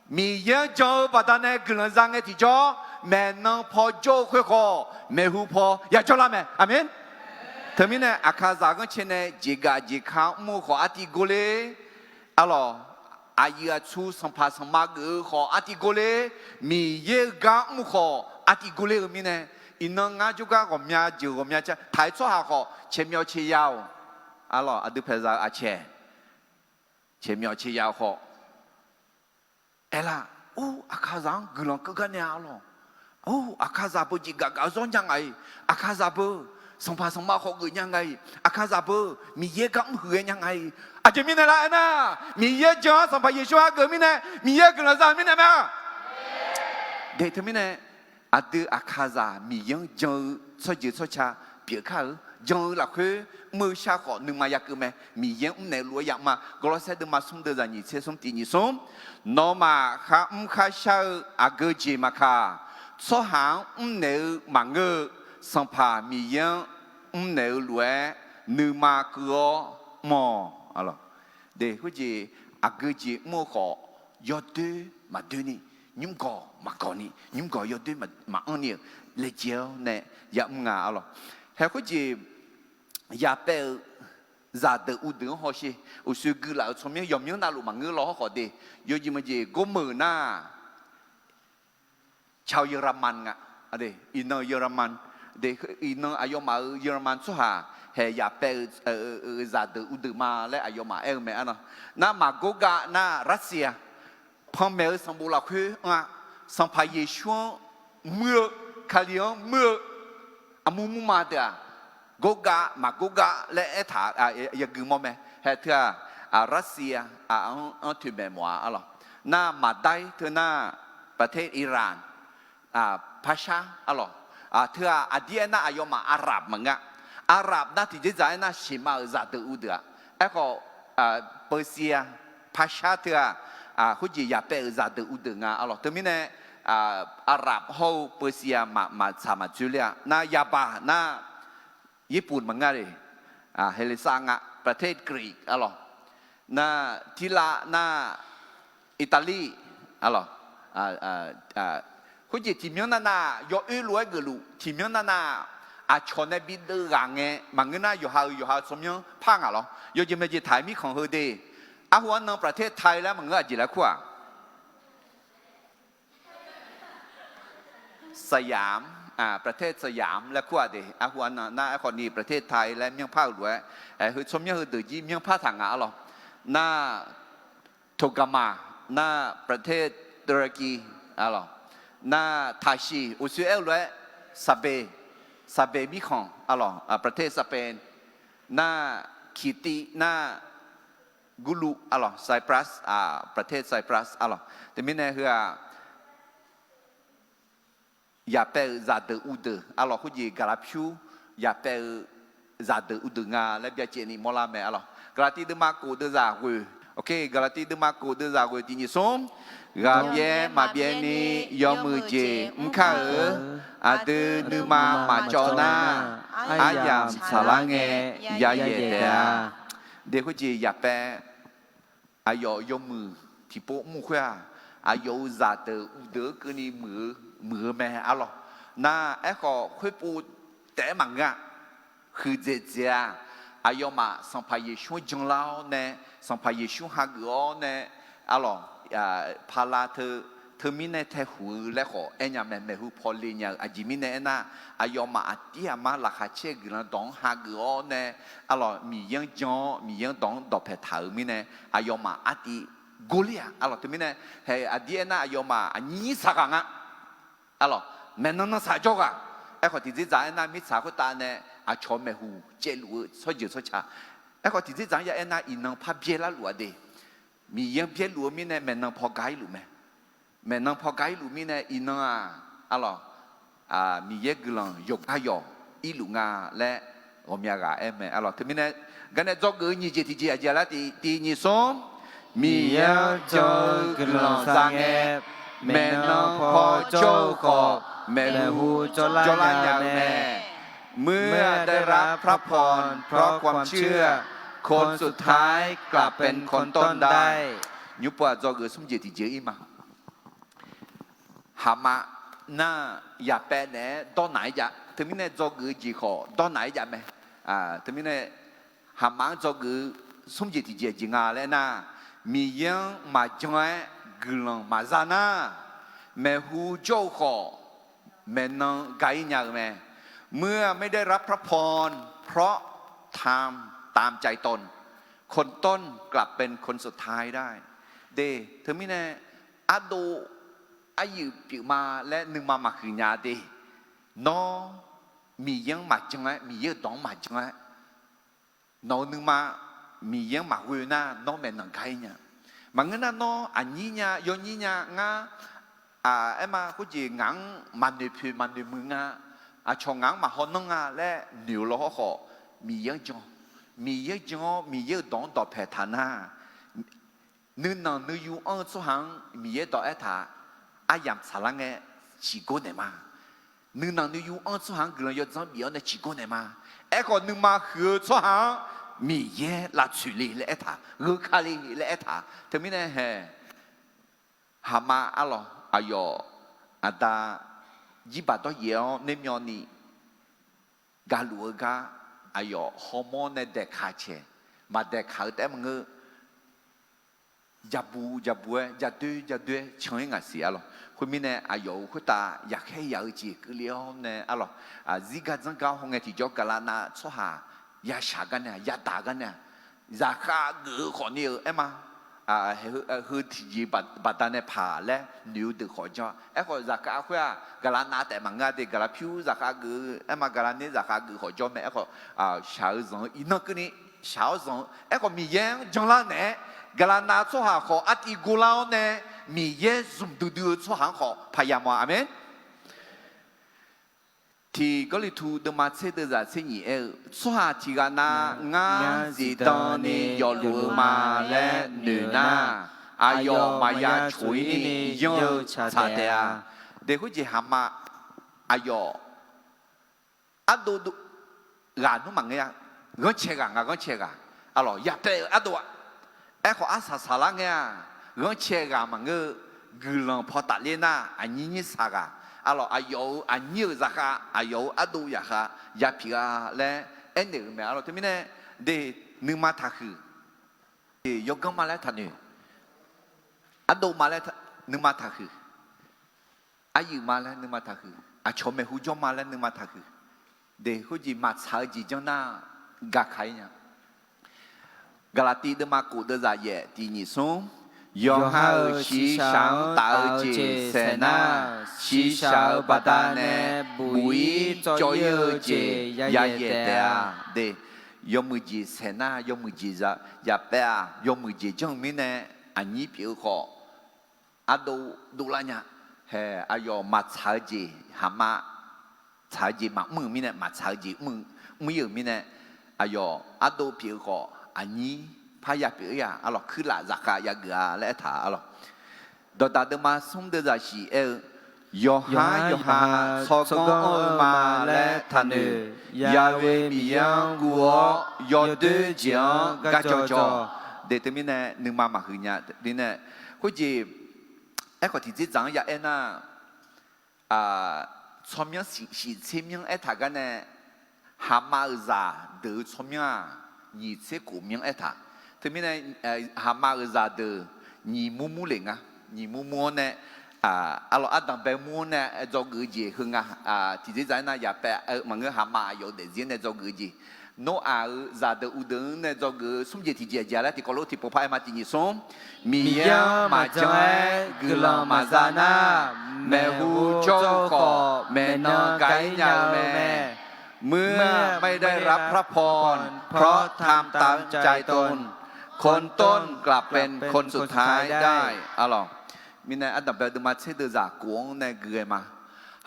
Miqyaer-anr jan-eu baqdanae guiqlanq za ngae tiqjawr, maeqnan paw jawr-eu khoer khawf, maeqhu paw yajawr lar mae. Aqmeq. Teumirnae Aqkaqzaq ghanrcae nae jeqgaf jeqka mr-eu khawf artiv gor ler. Arlawq, aqyuif aqtsu sanqpaq sanqma geuf-eu khawf artiv gor ler. Miqyaer-eu gar mr-eu khawf artiv gor ler-eu mirnae, iqnan ngar jawrgar ghawqmya jeuq ghawqmya ca taq-aer tsawrhaq khawf caeqmyawf caeqya-awq. Arlawq, aqdui paeqzaq-eu aqcaeq caeqmyawf caeqya-eu khawf, aerlar, or, Aqkaqzaq-anr guiqlanq keuv gar nae-a arlawq. Or, Aqkaqzaq beu jeqgaf gaf-eu zawr nya nga-iq, Aqkaqzaq beu sanqpaq sanqma khawf geuf nya nga-iq, Aqkaqzaq beu Miqyaer gar mrhuiq-aer nya nga-iq. Aqjeq mirnae lar aernar, Miqyaer jan-awr Sanqpaq Yeqsur hageuf mirnae, Miqyaer guiqlanq za-eu mirnae mae-a. Deuq teumirnae, aqdui Aqkaqzaq Miqyaer-anr jan-eu tsawrjeuq tsawrca pyeuf kar-eu, jan-eu lafkhoer mr-eu shar khawf nuima yakeuv mae. Miqyaer-anr mrnaeq-eu lof-aer yamr-a. Gawrlawrsaer deuvma smr deuvzaq nyiq tser smr tiq nyiq smr, nawmaf kharmr kharshar-eu aqgeu jeq maqkaq, tsawrhaq-anr mrnaeq-eu maqngeur-eu, Sanqpaq Miqyaer-anr mrnaeq-eu lof-aer nuima keuv-awr mr-awq. Deuq khoerjeq aqgeu jeq mr-eu khawf, yawdoer maqdoer ni, nymrgawq maqgawq ni, nymrgawq yawdoer maqanr ni-euq laejae-awr nae yamr nga arlawq. Hae khoerjeq yapaev-eu zaqdeuq uvdeuq-anr hawsher, uqshoe guilaf-euq tsawrmyanr yawqmyanr navluf maqngeur law hawrkhawf de, yawjeq meuqjeq gormeuq nar ชาวเยอรมัน nga. Iqnan เยอรมัน, iqnan aqyawfmaf-euq เยอรมัน tsawrhaq hae yapaev-eu zaqdeuq uvdeuq ma laer aqyawfmaf aer-eu mae arlawq. Nar maqgorgav nar Russia, panmaeq-eu sanqbof lafkhoer anr-a, Sanqpaq Yeqsur-anr muir-eu, Kali-anr muir-eu, armur murma deuq-aq, gorgav maqgorgav laer aertaq yagui mawr mae. Hae teu-aq, Russia-anr toeqmaeq mawf-a arlawq. Nar maqdair teu nar, ประเทศอิหร่าน Persia arlawq. Teu-aq aqdir aernar aqyawfmaf Arab maqngeur-a. Arab nar tiqjeqzaq aernar siqma-euq zaqdeuq uvdeuq-aq. Aerkhawf, Persia, Persia teu-aq, khoerjeq yapaev-euq zaqdeuq uvdeuq nga arlawq. Teumirnae, Arab hawr-eu Persia maqtsaq maqdzoerler-a. Nar yabaq nar ญี่ปุ่น maqngeur le, เฮเลสตา nga, ประเทศกรีก arlawq. Nar tirlav nar อิตาลี arlawq. Khoerjeq tiqmyanr nar nar yawoer lof-aer geufluf tiqmyanr nar nar, aqcawq nae bideuv ghaq ngae maqngeur nar yawqha-euq yawqha-euq tsawrmyanr par ngaq lawr. Yawjeq maeqjeq taq-aer mirkhanq heu de. Arhu arnan ประเทศไทย laer maqngeur aqjeq laer kur-aq สยาม, ประเทศสยาม laer kur-aq de. Arhu arnan nar aerkhawf ni ประเทศไทย laer myanrpar-euq lof-aer, heu tsawrmyanr heudeuq jir myanrpar taq ngaq arlawq. Nar โทรมา nar ประเทศตุรกี arlawq. Nar ไทย uqshoe aer-eu lof-aer, Saqbeq, Saqbeq mirkhanq arlawq, ประเทศสเปน. Nar Kirtiv nar Gurluv arlawq, Cyprus, ประเทศ Cyprus arlawq. Teumirnae heu-aq, yapaev-euq zaqdeuq uvdeuq arlawq, khoerjeq gaqlaq pyur yapaev-eu zaqdeuq uvdeuq nga laer byacaevni mawrlar mae arlawq. Gaqlaqtiv deuvma kof deuvzaq ghoeq, gaqlaqtiv deuvma kof deuvzaq ghoeq tiq nyiq smr. Ghaqbyaer maqbyaer ni yawmuiq jeq mr kar-euq. Aqdui nuima maqcawv nar, aryamq tsaqlar ngae yayaeq taef-a. De khoerjeq yapaev aqyawf yawmuiq tiqpov mr khoer-aq, aqyawf-euq zaqdeuq uvdeuq-eu keuvni muiq-eu, muiq-eu mae arlawq. Nar aerkhawf khoerpov taef-aer maqngeur-a. Huiqdzaeq dzaeq-a. Aqyawfmaf Sanqpaq Yeqsur-anr janlar-awr nae, Sanqpaq Yeqsur hageuf-awr nae arlawq, pala teu, teumirnae taehuiq-eu laer khawf aernya mae. Maeqhu paw le nya-eu aqjeq mirnae aernar, aqyawfmaf aqdir aqmar laqkhaq caer-eu guiqlanq dawq-anr hageuf-awr nae arlawq, Miqyaer-anr jan-awr Miqyaer-anr dawq-anr dawqpae taq-euq mirnae, aqyawfmaf artiv gorler-aq arlawq. Teumirnae hae aqdir aernar aqyawfmaf aqnyir nyir saq ghaq nga. Arlawq, maeqnan nan saq jawr ghaq. Aerkhawf tiqdzerdzaq aernar mirtsaq khoertav nae aqcawq maeqhu caevluf-eu tsawrjeuq tsawrca. Aerkhawf tiqdzerdzaq-anr ya aernar iqnan par byaerlar luf-a de. Miqyaer-anr byaerluf-eu mirnae maeqnan paw gar irluf mae. Maeqnan paw gar irluf mirnae iqnan-aq arlawq, Miqyaer guiqlanq yawqgar yawq irluf nga laer ghawqmya ghaq aer mae arlawq. Teumirnae garnae dzawgeuf-eu nyiq jeq tiqjeq aqjeq lar tiq nyiq smr. Miqyaer-anr jan-eu guiqlanq za ngae, maeqnan paw jawr-eu khawf maeqhu jawrlar nya-eu mae. เมื่อได้รับพระพรเพราะความเชื่อ คนสุดท้ายกลับเป็นคนต้นได้ Nymr pov-aq dzawgeuf smr jeq tiqjeq ir ma. Haqmaf nar, yapaev naeq-aer dawrnaq-aer jav. Teumirnae dzawgeuf-eu jeq khawf dawrnaq-aer jav mae. Teumirnae haqmaf-anr dzawgeuf-eu smr jeq tiqjeq jeq nga laer nar, Miqyaer-anr maqjan-aer guiqlanq maqza nar, maeqhu jawr-eu khawf maeqnan ga-ir nya-eu mae. เมื่อไม่ได้รับพระพรเพราะทำตามใจตน คนต้นกลับเป็นคนสุดท้ายได้ De, teumirnae ardov aryuif pyeuf ma laer nuima maqhuiq nya de. Nawr Miqyaer-anr maqjan-aer, Miqyaer-euq dawq-anr maqjan-aer, nawq-eu nuima Miqyaer-anr maqghoe nar, nawr maeqnan gar-ir nya. Maqngeur nar, nawr aqnyir nya, yawnyir nya, ngar, aer ma, khoerjeq ngaq-anr maqnoeq poeq maqnoeq muiq nga, aqcawq ngaq-anr maqhaw nanr nga laer noeq-eu law hawr khawf, Miqyaer-anr jan, Miqyaer-anr jan-awr Miqyaer-euq dawq-anr dawqpae taq nar, nuinanq nuiyu anr-eu tsawrhaq-anr Miqyaer dawq aertaq, aryamq tsaqlar ngae ciqgor naeq ma. Nuinanq nuiyu anr-eu tsawrhaq-anr guiqlanq yawdzanr bif-awr nae ciqgor naeq ma. Aerkhawf, nuima huiq-eu tsawrhaq-anr Miqyaer lavtsoeq le laer aertaq, gheu ka le laer aertaq. Teumirnae hae, haqma arlawq, aqyawf aqda jirbaq dawryaef-awr nermyawvni galuf-eu gar, aqyawf hawmawr nae daeqkaq caeq, maqdaeqkaq-eu taef-aer maqngeur, jabu jabu-aer, jadoer jadoer-aer can-ir ngaq siq arlawq. Khoermirnae aqyawf-euq khoertav yaqkhaer yaq-eu jeq keuvle-awr nae arlawq, zirgar dzanrgar hawngae tiqjawr gaqlaqnav tsawrhaq yashaq gar nae-aq, yadaq gar nae-aq, zaqkhav geuf-eu khawfni-euq aer ma. Heu tiqjeq baqdanae paq laer noeq-eu deuq khawf jawr-a. Aerkhawf, zaqkhav khoer-aq, gaqlaqnav taef maqngeur-a de, gaqlaq pyur zaqkhav geuf-eu aer ma, gaqlaq ner zaqkhav geuf khawf jawr mae. Aerkhawf, shaq-eu zanq-eu iqnan keuvni shaq-awr zanq-eu, aerkhawf Miqyaer-anr janlar naeq-aer, gaqlaqnav tsawrhaq khawf artiv gorlar-awr nae, Miqyaer zmq duidui-eu tsawrhaq-anr khawf paq yamawf-a. Aqmeq. Tiq Gawrliqtu deuvma tser deuvzaq tser nyiq aer-eu, tsawrhaq tiq ghaq nav ngar zifdan ni yawfluf-eu ma laer noeq nar, aqyawf maqya coq-ir ni yanr-eu tsaq taef-a. De, khoerjeq haqma aqyawf ardov ghaq nmr maqngeur-a. Ghanrcae ghaq nga, ghanrcae ghaq. Arlawq, yapaev-eu ardov-aq, aerkhawf arsaq saqlar ngae-aq, ghanrcae ghaq maqngeur-eu, guiqlanq paw tafler nar aqnyir nyir saq ghaq, arlawq, aqyawf-euq aqnyir-euq zaqkhav, aqyawf-euq ardov zaqkhav yapyeuf-a laer aernaeq-euq mae. Arlawq, teumirnae de, nuima taqhuiq. Yawganr ma laer taqnoeq, ardov ma laer nuima taqhuiq, aryuif ma laer nuima taqhuiq, aqcawq maeqhu jawr ma laer nuima taqhuiq. De, khoerjeq maqtsaq-eu jeq janr nar, gaka-ir nya. Gaqlaqtiv deuvma kof deuvzaq yaef tiq nyiq smr, yawqha-euq shiqshaq-anr taf-eu jeq saeq nar, shiqshaq-euq baqdanae buq-ir cawv-ir-eu jeq yayaeq taef-a. De, yawmuiq jeq saeq nar yawmuiq jeq yapaev-aq, yawmuiq jeq janr-eu mirnae, aqnyir pyeuf-eu khawf, ardov dovlar nya. Hae, aqyawf maqtsaq-eu jeq haqma tsaq-eu jeq maqmr-euq mirnae, maqtsaq-eu jeq mr-ir-euq mirnae, aqyawf ardov pyeuf-eu khawf aqnyir parya pyeuf-ir-aq, arlawq, kuirlaf zaqkhav yageuf-a laer aertaq arlawq. Dawqdaq deuvma smr deuvzaq shiq aer-eu, yawqhar yawqha tsawrganr anr-eu ma laer taqnoeq, Yahweh Miqyaer-anr guv-awr yawdoer jeq-anr garjawr jawr. De, teumirnae nuima maqhuiq nya. Khoerjeq, aerkhawf tiqdzerdzaq-anr ya aer nar, tsawrmyanr shiq tser myanr aertaq gar nae, haqma-euq zaqdeuq-eu tsawrmyanr-aq, nyiq tser khof myanr aertaq. Teumirnae, haqma-euq zaqdeuq nyiq mur mur le nga. Nyiq mur mur-anr nae, arlawq, ardanq bae mur-anr nae dzawgeuf-eu jeq heu nga. Tiqdzerdzaq-aer nar yapaev-eu maqngeur, haqma aqyawf-euq daefzir-anr nae dzawgeuf-eu jeq, Noraq-euq zaqdeuq uqdeuq-anr nae dzawgeuf-eu smr jeq tiqjeq jeq laer tiqkawv lof tiqpov par aer ma. Tiq nyiq smr, Miqyaer-anr maqjan-aer guiqlanq maqza nar, maeqhu jawr-eu khawf maeqnan ga-ir nya-eu mae. เมื่อไม่ได้รับพระพรเพราะทำตามใจตน คนต้นกลับเป็นคนสุดท้ายได้ Arlawq, mirnae ardanq bae-eu deuvma tser deuvzaq kof-anr nae gui-aer ma.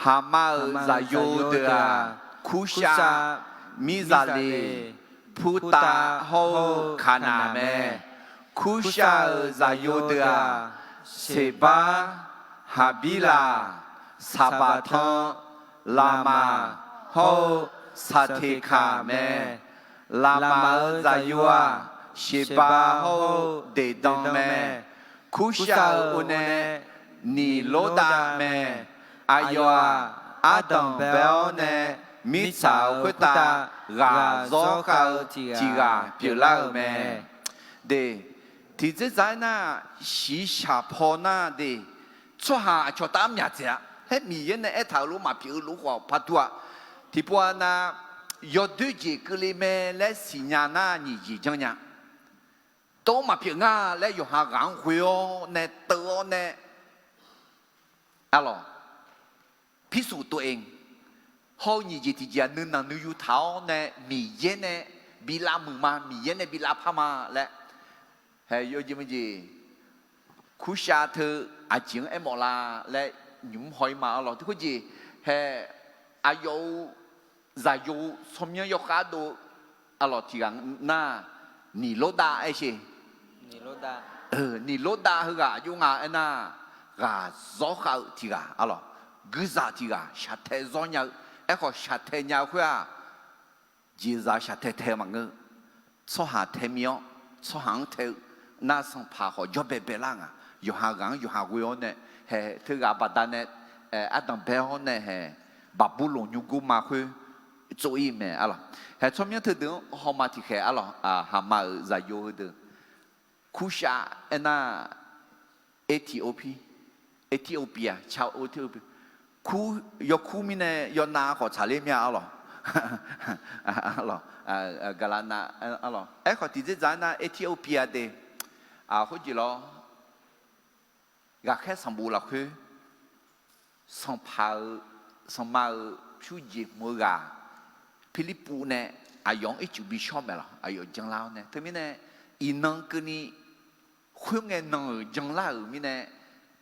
Haqma-euq zaqyo deuq-aq, Kurshav, Mirzaqleq, Purtav hawr-eu Kaqnaq mae. Kurshav-euq zaqyo deuq-aq, Seqbar, Haqbirlaq, Saqbaqtanr, Laqmaq hawr-eu Saqteqkaq mae. Laqmaq-euq zaqyo-aq, Seqbar hawr-eu Deqdan mae. Kurshav-euq onae Niqlordav mae. Aqyawf-aq, ardanq bae-awr nae mirtsaq-euq khoertav ghaq zawr khav-eu tiq ghaq pyeuflar-euq mae. De, tiqdzerdzaq aernar, shiqshaq paw nar de, tsawrhaq aqcawq taf-anr myaq dzaeq-a laer Miqyaer nae aertaq-euq lof maqpyeuf-eu lof khawf par dur-a. Tiqpov-a nav, yawdoer jeq keuvle mae laer siqnya nar nyiq jeq janrnya. Tov maqpyeuf nga laer yawqha ghaq-anr ghoe-awr nae teuv-awr nae, arlawq, พิสูจน์ตัวเอง hawr-eu nyiq jeq tiqjeq-aq nuinanq nuiyu taq-awr nae Miqyaer nae bi lavmuiq ma, Miqyaer nae bi lavpar ma laer, hae, yawjeq meujeq, kurshav teu aqjeq-anr aermawf la laer nymq-mr haw-ir ma, arlawq. Teu khoerjeq, hae, aqyawf-euq zaqyo tsawrmyanr yawkhav dov, arlawq, tiq ghaq nar, Niqlordav aer sher. Niqlordav heughaq aqjox nga aernar, ghaq zawr khav-eu tiq ghaq, arlawq, guirzaq tiq ghaq shaqtae zawr nya-eu. Aerkhawf shaqtae nya-eu khoer-aq, jeqzaq shaqtae tae-eu maqngeur. Tsawrhaq tae mir-awr, tsawrhaq-anr tae-eu nar, sanqpaq khawf jawr baebae lar nga. Yawqha ghaq-anr yawqha ghoe-awr nae, hae, teughaq baqdanae, ardanq bae-awr nae, hae, Baqburloq nymrgor ma khoer tsov-ir mae, arlawq. Hae, tsawrmyanr teudeuq-anr hawma tiqkhaeq, arlawq, Haqma-euq zaqyo heudeuq, kurshav aernar, Ethiopia, Ethiopia, kur, yawkur mirnae yawnav khawf tsaqler mir-a, arlawq. Gaqlaqnav, arlawq. Aerkhawf tiqdzerdzaq aernar Ethiopia de, khoerjeq lawr, ghaqkhaer sanqbof lafkhoer, sanqpaq-euq, sanqma-euq pyur jeq hmq-eu ghaq, Pirlirpuv nae aqyawf-anr ircuf bi shawr mae lawq, aqyawf janlar-awr nae. Teumirnae, iqnan keuvni khoerngae nan-euq janlar-euq mirnae,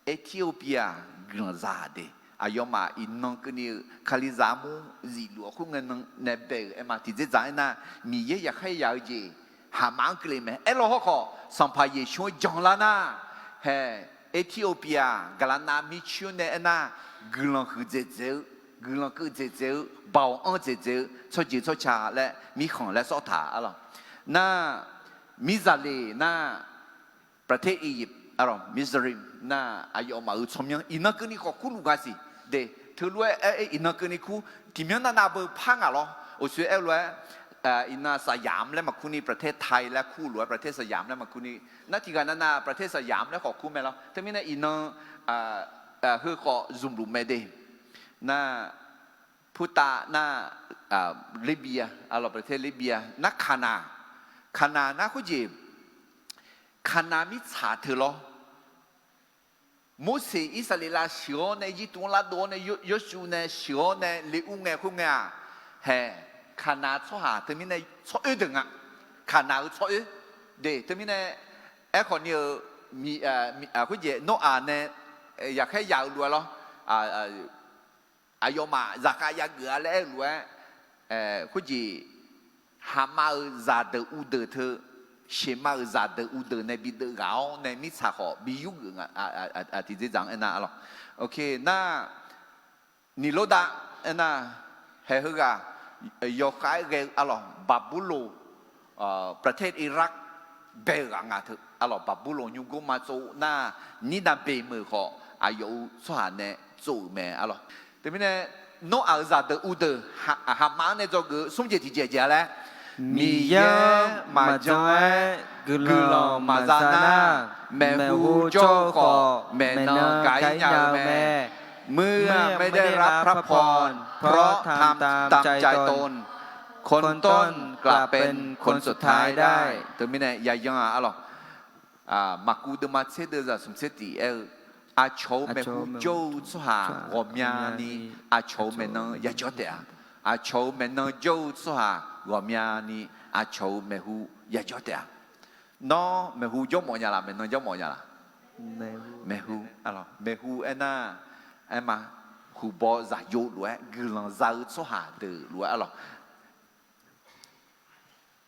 Ethiopia guiqlanq za de. Aqyawfmaf iqnan keuvni-eu Kalizaq armur zifluf-awr khoerngae nan nae bae-euq aer ma. Tiqdzerdzaq aernar, Miqyaer yaqkhaer yaq-eu jeq Haqma-anr keuvle mae. Aerlaw hawrkhawf, Sanqpaq Yeqsur-anr janlar nar, hae, Ethiopia gaqlaqnav mircoer nae aernar, guiqlanq huiqdzaeq dzaeq-eu, guiqlanq keuv dzaeq dzaeq-eu, baoq anr dzaeq dzaeq-eu tsawrjeuq tsawrca laer mirkhanq laer sawr taq, arlawq. Nar, Mirzaleq nar, ประเทศอียิปต์ arlawq, Mirzaleq nar, aqyawfmaf-euq tsawrmyanr iqnan keuvni khawf kurluf nga siq de. Teulof-aer aer, iqnan keuvni kur, tiqmyanr navnav beu par ngaq lawr. Oqsoe aer-eu lof-aer, iqnan สยาม laer maqkur ni, ประเทศไทย laer kur lof-aer, ประเทศสยาม laer maqkur ni. Nar tiqghaq navnav ประเทศสยาม laer khawf kur mae lawr. Teumirnae iqnan heu khawf zmqluf mae de. Nar, purtav nar, Libya, arlawq, ประเทศ Libya nar, Kaqnaq, Kaqnaq nar khoerjeq, Kaqnaq mirtsaq teu lawr. Morseq Irsaqleqlav sheuq-awr nae Irjirtuv-anr lavdov-awr nae, Yawshuv nae sheuq-awr nae le ur ngae khoerngae-aq, hae, Kaqnaq tsawrhaq teumirnae tsawroer deuq nga. Kaqnaq-euq tsawroer de. Teumirnae aerkhawf ni-eu, khoerjeq Noraq nae yaqkhaer yaq-eu lof-aer lawr, aqyawfmaf zaqkhav yageuf-a laer aer-eu lof-aer, khoerjeq Haqma-euq zaqdeuq uvdeuq teu, Seqma-euq zaqdeuq uvdeuq nae bi deuv ghaq-awr nae mirtsaq khawf bi yurgeuf nga. Tiqdzerdzaq-anr aernar, arlawq, nar, Niqlordav aernar, hae, heughaq yawkhav-aer ghae-eu, arlawq, Baqburloq, ประเทศ Iraq bae-eu ghaq nga teu, arlawq, Baqburloq nymrgor ma tsov nar, Nirnaqbeq meuq khawf aqyawf-euq tsawrhaq nae tsov-euq mae, arlawq. Teumirnae, Noraq-euq zaqdeuq uvdeuq, Haqma-anr nae dzawgeuf-eu smr jeq tiqjeq jeq-a laer, Miqyaer maqjan-aer guiqlanq maqza nar, maeqhu jawr-eu khawf maeqnan gaq-ir nya-eu mae. Maq ไม่ได้รับพระพร เพราะทำตามใจตน คนต้นกลับเป็นคนสุดท้ายได้ Teumirnae yayan-aq, arlawq, Maqkuv deuvma tser deuvzaq smq tser tiq aer-eu, aqcawq-euq maeqhu jawr-eu tsawrhaq ghawqmyani aqcawq-euq maeqnan yajawr taef-a. Aqcawq-euq maeqnan jawr-eu tsawrhaq ghawqmyani aqcawq-euq maeqhu yajawr taef-a. Nawr maeqhu jawr mawf nya laf, maeqnan jawr mawf nya laf? Maeqhu, maeqhu aernar, aerma, huqbaw zaqyo lof-aer guiqlanq za-eu tsawrhaq deuq lof-aer, arlawq,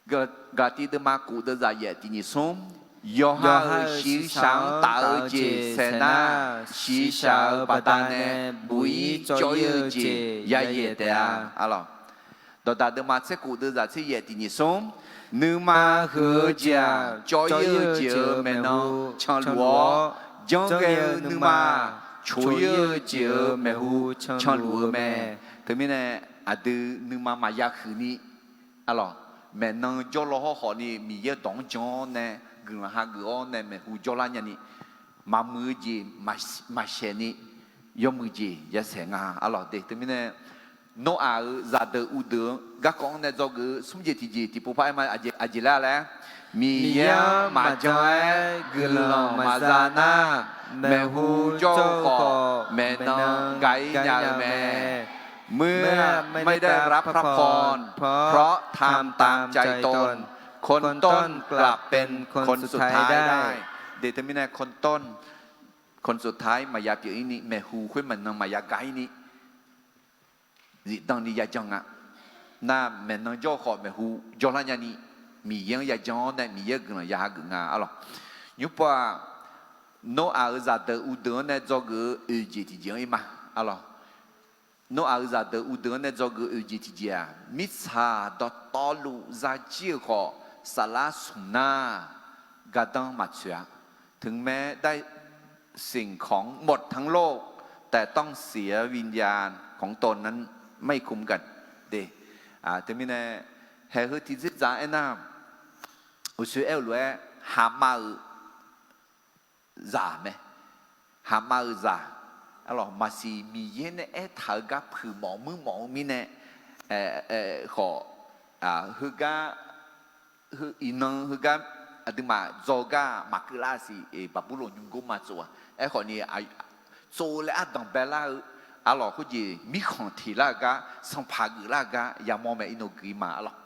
Gaqlaqtiv deuvma kof deuvzaq yaef tiq nyiq smr, yawqha-euq shiqshaq-anr taf-eu jeq saeq nar, shiqshaq-euq baqdanae buq-ir cawv-ir-eu jeq yayaeq taef-a, arlawq. Dawqdaq deuvma tser kof deuvzaq tser yaef tiq nyiq smr, nuima huiq-eu jeq-aq, cawv-ir-eu jeq-euq maeqnan canluf-awr, janrghae-eu nuima-aq, coq-ir-eu jeq-euq maeqhu canluf-eu mae. Teumirnae aqdui nuima maqya huiq ni, arlawq, maeqnan jawrlaw hawrkhawf ni Miqyaer-eu dawq-anr jan-awr nae guiqlanq hageuf-awr nae maeqhu jawrlar nyani, maqmuiq-eu jeq maqsaeq ni, yawmuiq jeq yasaeq nga, arlawq de. Teumirnae Noraq-euq zaqdeuq uqdeuq-anr garkawv-anr nae dzawgeuf-eu smr jeq tiqjeq tiqpov par aer ma. Aqjeq laer laer, Miqyaer-anr maqjan-aer guiqlanq maqza nar, maeqhu jawr-eu khawf maeqnan gaq-ir nya-eu mae. เมื่อไม่ได้รับพระพร เพราะทำตามใจตน คนต้นกลับเป็นคนสุดท้ายได้ คนสุดท้าย maqya pyeuf-ir ni, maeqhu khoer maeqnan maqya gaq-ir ni, zifdan ni ya jan nga. Nar maeqnan jawr-eu khawf maeqhu jawrlar nyani, Miqyaer-anr ya jan-awr nae Miqyaer-euq guiqlanq ya hageuf nga, arlawq. Nymrpov-aq, Noraq-euq zaqdeuq uqdeuq-anr nae dzawgeuf-eu oeq jeq tiqjeq-anr ir ma, arlawq. Noraq-euq zaqdeuq uqdeuq-anr nae dzawgeuf-eu oeq jeq tiqjeq-aq, mirtsaq dawqtawvluf zajir-euq khawf, saflar smq nar gardanr maqtsoeq-a. ถึงแม้ได้สิ่งของหมดทั้งโลก แต่ต้องเสียวิญญาณของตนนั้นไม่คุ้มกัน de. Teumirnae, haeq heu tiqdzerdzaq aernar, uqshoe aer-eu lof-aer, haqmav-euq zaq mae. Haqmav-euq zaq, arlawq, maqsiq Miqyaer nae aertaq-eu gar puiq mawf muir mawf-eu mirnae, khawf, heugar, iqnan heugar aqduimaf dzaw gar maqkeuv lar siq. Baqburloq nymrgor ma tsov-a. Aerkhawf ni, tsov laer ardanq baelar-eu, arlawq, khoerjeq mirkhanq tiq lar-eu gar, sanqpaq geuflar-eu gar yamawr mae, iqnan guiq ma, arlawq.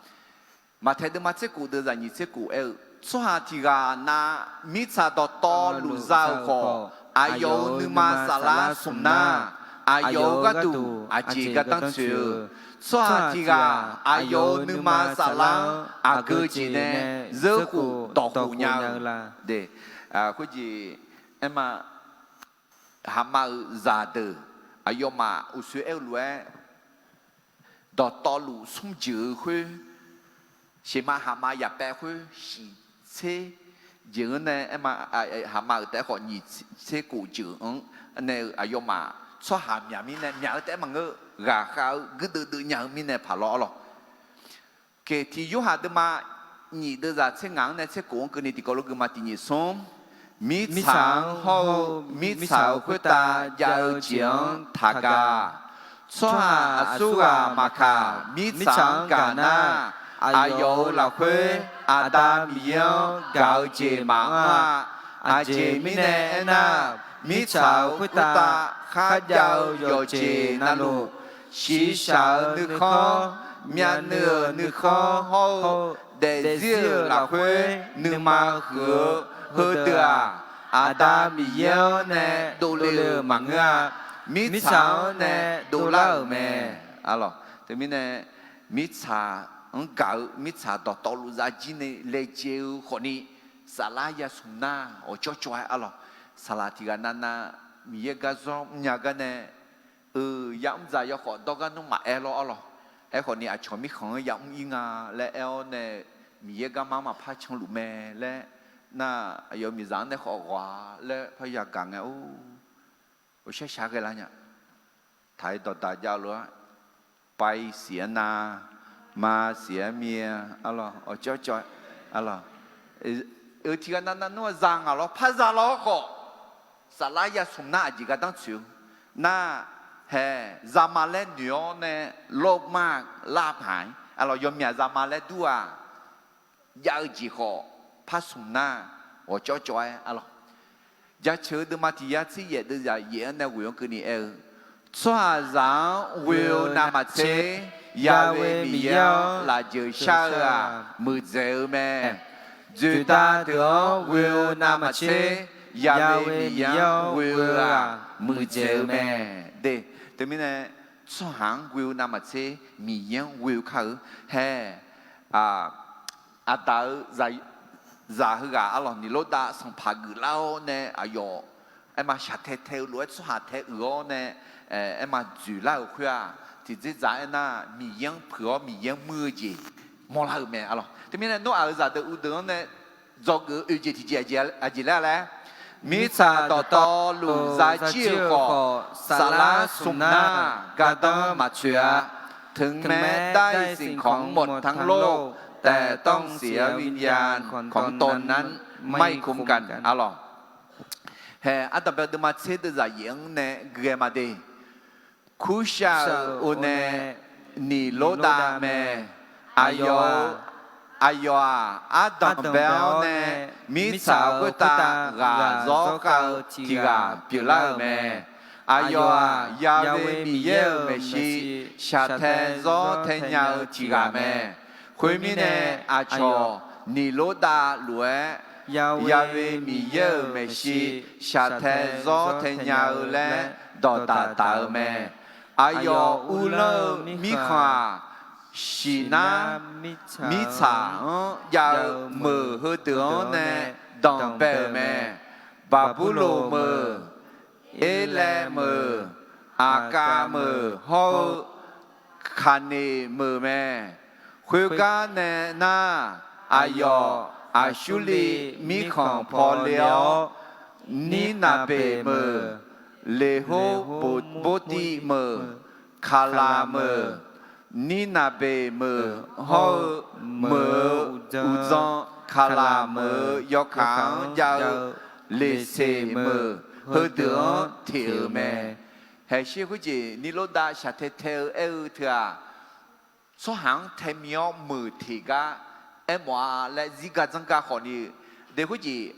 Maqtaeq deuvma tser kof deuq zaqnyiq tser kof aer-eu, tsawrhaq tiq ghaq nav mirtsaq dawqtawvluf za-euq khawf, aqyawf-euq nuima saflar smq nar, aqyawf-euq gharduq aqjeq gardanr tsoeq-eu, tsawrhaq tiq ghaq aqyawf-euq nuima saflar-anr aqgeu jeq nae zeurkhof dawqkhof nya-eu, khoerjeq aer ma. Haqmav-euq zaqdeuq, aqyawfmaf uqshoe aer-eu lof-aer, dawqtawvluf smr jeuq-eu khoer, sheqma haqmav yaqpaev khoer shiq tser jeuq-anr nae aer ma. Haqmav-euq taef-aer khawf nyiq tser kof jeuq-anr nae-eu aqyawfmaf tsawrhaq myaq mirnae myaq-eu taef-aer maqngeur, ghaqkhav-eu guirdeuv deuv nya-eu mirnae paq lawr, arlawq. Keqtiq Yorhaq deuvma nyiq deuv zaq tser ngaq-anr nae tser kof-anr keuvni tiqkawv lof gui ma. Tiq nyiq smr, mirtsaq-anr hawr-eu mirtsaq-euq khoertav jav-eu jeq-anr taqgaq. Tsawrhaq aqsurghaq maqkaq, mirtsaq-anr gaq nar, aqyawf-euq lafkhoer Aqda Miqyaer-anr gaq-eu jeq maqanr-a. Aqjeq mirnae aernar, mirtsaq-euq khoertav kharjav-eu yawqjeq navluf, shiqshaq-euq nuikhanr, myavnuiv-euq nuikhanr hawr-eu daefzir-euq lafkhoer nuima huiq-eu heudeuq-aq, Aqda Miqyaer-anr nae dovle-euq maqngeur-a. Mirtsaq-anr nae dovlar-euq mae. Arlawq, teumirnae mirtsaq-anr gaq-eu mirtsaq dawqtawvluf zafjir nae laejae-eu khawfni, saflar yasmq nar awqcawv cawv-aer, arlawq, saqlaq tiq ghaq navnav Miqyaer gar zawr mrnya gar nae, eu, yamr dzaq yawkhawf dawrgar nmr maqaer lawr, arlawq. Aerkhawfni aqcawq mirkhanq-anr yamr ir nga laer aer-awr nae, Miqyaer garma-anr maqpar canluf mae laer nar, aqyawf miqzaq-anr nae khawf ghawq-a laer parya gaq ngae, or, shar shaq ghae lar nya. Taq-ir dawqdaq jav-eu lof-aer, pai siq-aer nar, ma siq-aer mir-a, arlawq, awqcawv cawv-aer, arlawq, eu, tiq ghaq navnav nmr-a za ngaq lawr, par za lawr khawf, saflar yasmq nar aqjeq gardanr tsoeq-eu nar, hae, zama laer noeq-awr nae lawrmar lar paq-aer, arlawq, yawmyaq zama laer dur-aq, jav-eu jeq khawf par smq nar, awqcawv cawv-aer, arlawq. Jaceuq-eu deuvma tiq yar tser yaef deuv zaq yaef-anr nae ghoeq-anr keuvni aer-eu, tsawrhaqzaq-anr ghoe-eu navmaqtser, Ya'we Miqyaer-anr lafjeuq shar-eu-aq, muiqdzaeq-eu mae. Dzoeqdav deuq-anr ghoe-eu navmaqtser, Ya'we Miqyaer-anr ghoe-eu-aq, muiqdzaeq-eu mae. De, teumirnae, tsawrhaq-anr ghoe-eu navmaqtser, Miqyaer-anr ghoe-eu kar-eu, hae, aqdaq-eu zaq heughaq arlawq, Niqlordav sanqpaq geuflar-awr nae aqyawf aerma shaqtae tae-eu lof-aer tsawrhaq tae uiq-awr nae, aerma dzoeqlar-euq khoer-aq, tiqdzerdzaq aernar, Miqyaer-anr peuq-awr Miqyaer-anr muir-eu jeq mawrlar-euq mae, arlawq. Teumirnae Noraq-euq zaqdeuq uvdeuq-anr nae dzawgeuf-eu oeq jeq tiqjeq aqjeq laer laer, Mirtsaq dawqtawvluf zajir-eu khawf, saflar smq nar gardanr maqtsoeq-a. ถึงแม้ได้สิ่งของหมดทั้งโลก แต่ต้องเสียวิญญาณของตนนั้นไม่คุ้มกัน arlawq. Hae, ardanqbae deuvma tser deuvzaq yaef-anr nae gui-aer ma de. Kurshav-euq oe nae niqlordav mae. Aqyawf-eu, aqyawf-aq, ardanqbae-awr nae mirtsaq-eu khoertav ghaq zawr khav-eu tiq ghaq pyeuflar-euq mae. Aqyawf-aq, Ya'we Miqyaer-euq maeqshi shaqtae zawr tae nya-eu tiq ghaq mae. Khoermirnae, aqcawq niqlordav lof-aer Ya'we Miqyaer-euq maeqshi shaqtae zawr tae nya-eu laer dawqdaq taf-eu mae. Aqyawf uvlanr-eu mirkhanq-aq, shiqnar mirtsaq-anr jav-eu meuq heudeuq-anr nae danqbae-euq mae. Baqburloq meuq, Erlaev meuq, Aqkav meuq hawr-eu Kaqneq meuq mae. Khoergar nae nar, aqyawf Aqsurliv mirkhanq paw le-awr, Nirnaqbeq meuq, Leqhorbotiv meuq, Kaqlaq meuq, Nirnaqbeq meuq hawr-eu meuq-euq uqdzan Kaqlaq meuq-euq yawkaq-anr jav-eu Leqseq meuq heudeuq-anr teq-euq mae. Haeqshir khoerjeq niqlordav shaqtae tae-eu aer-eu teu-aq, tsawrhaq-anr tae mi-awr meuq teq gar aermawf-a laer zirgar dzanrgar khawfni, de khoerjeq,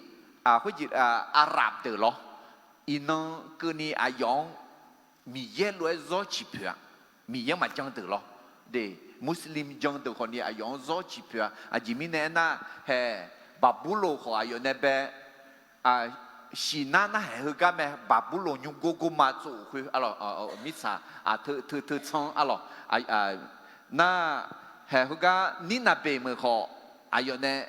khoerjeq, Aqraf deuq lawr, iqnan keuvni aqyawf-anr Miqyaer lof-aer zawr ciq poeq-a. Miqyaer maqjan deuq lawr, de, Muslim jan deuq khawfni aqyawf-anr zawr ciq poeq-a. Aqjeq mirnae aernar, hae, Baqburloq khawf aqyawf nae bae shiqnar narhaq heugar mae. Baqburloq nymrgor gorma tsov khoer, arlawq, mirtsaq, teu teu tsanr, arlawq, nar, hae, heugar Nirnaqbeq meuq khawf aqyawf nae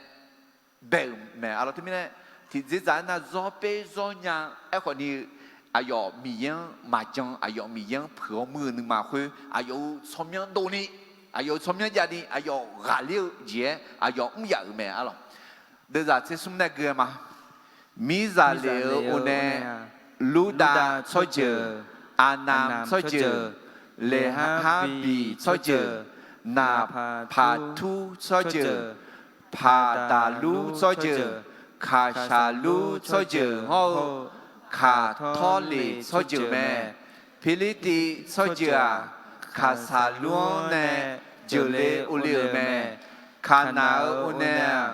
bae-euq mae, arlawq. Teumirnae tiqdzerdzaq-aer nar zawr per zawr nya-eu aerkhawfni, aqyawf Miqyaer-anr maqjan, aqyawf Miqyaer-anr puiq-awr muir-eu nuima khoer aqyawf-euq tsawrmyanr dovni, aqyawf-euq tsawrmyanr javni aqyawf ghaqler-eu jeq-aer aqyawf mr yaf-euq mae, arlawq. Deuvzaq tser smr nae gui-aer ma. Mirzaqleq-euq oe nae Lurdav tsawrjeuq, Aqnamq tsawrjeuq, Leqharbiq tsawrjeuq, Naqpaqtur tsawrjeuq, Paqdaqlur tsawrjeuq, Kaqshaqlur tsawrjeuq hawr-eu Kaqtawrleq tsawrjeuq mae. Pirlirtiv tsawrjeuq-aq, Kaqsaqlur-anr nae jeuqle ovle-euq mae. Kaqnaq-euq oe nae-aq,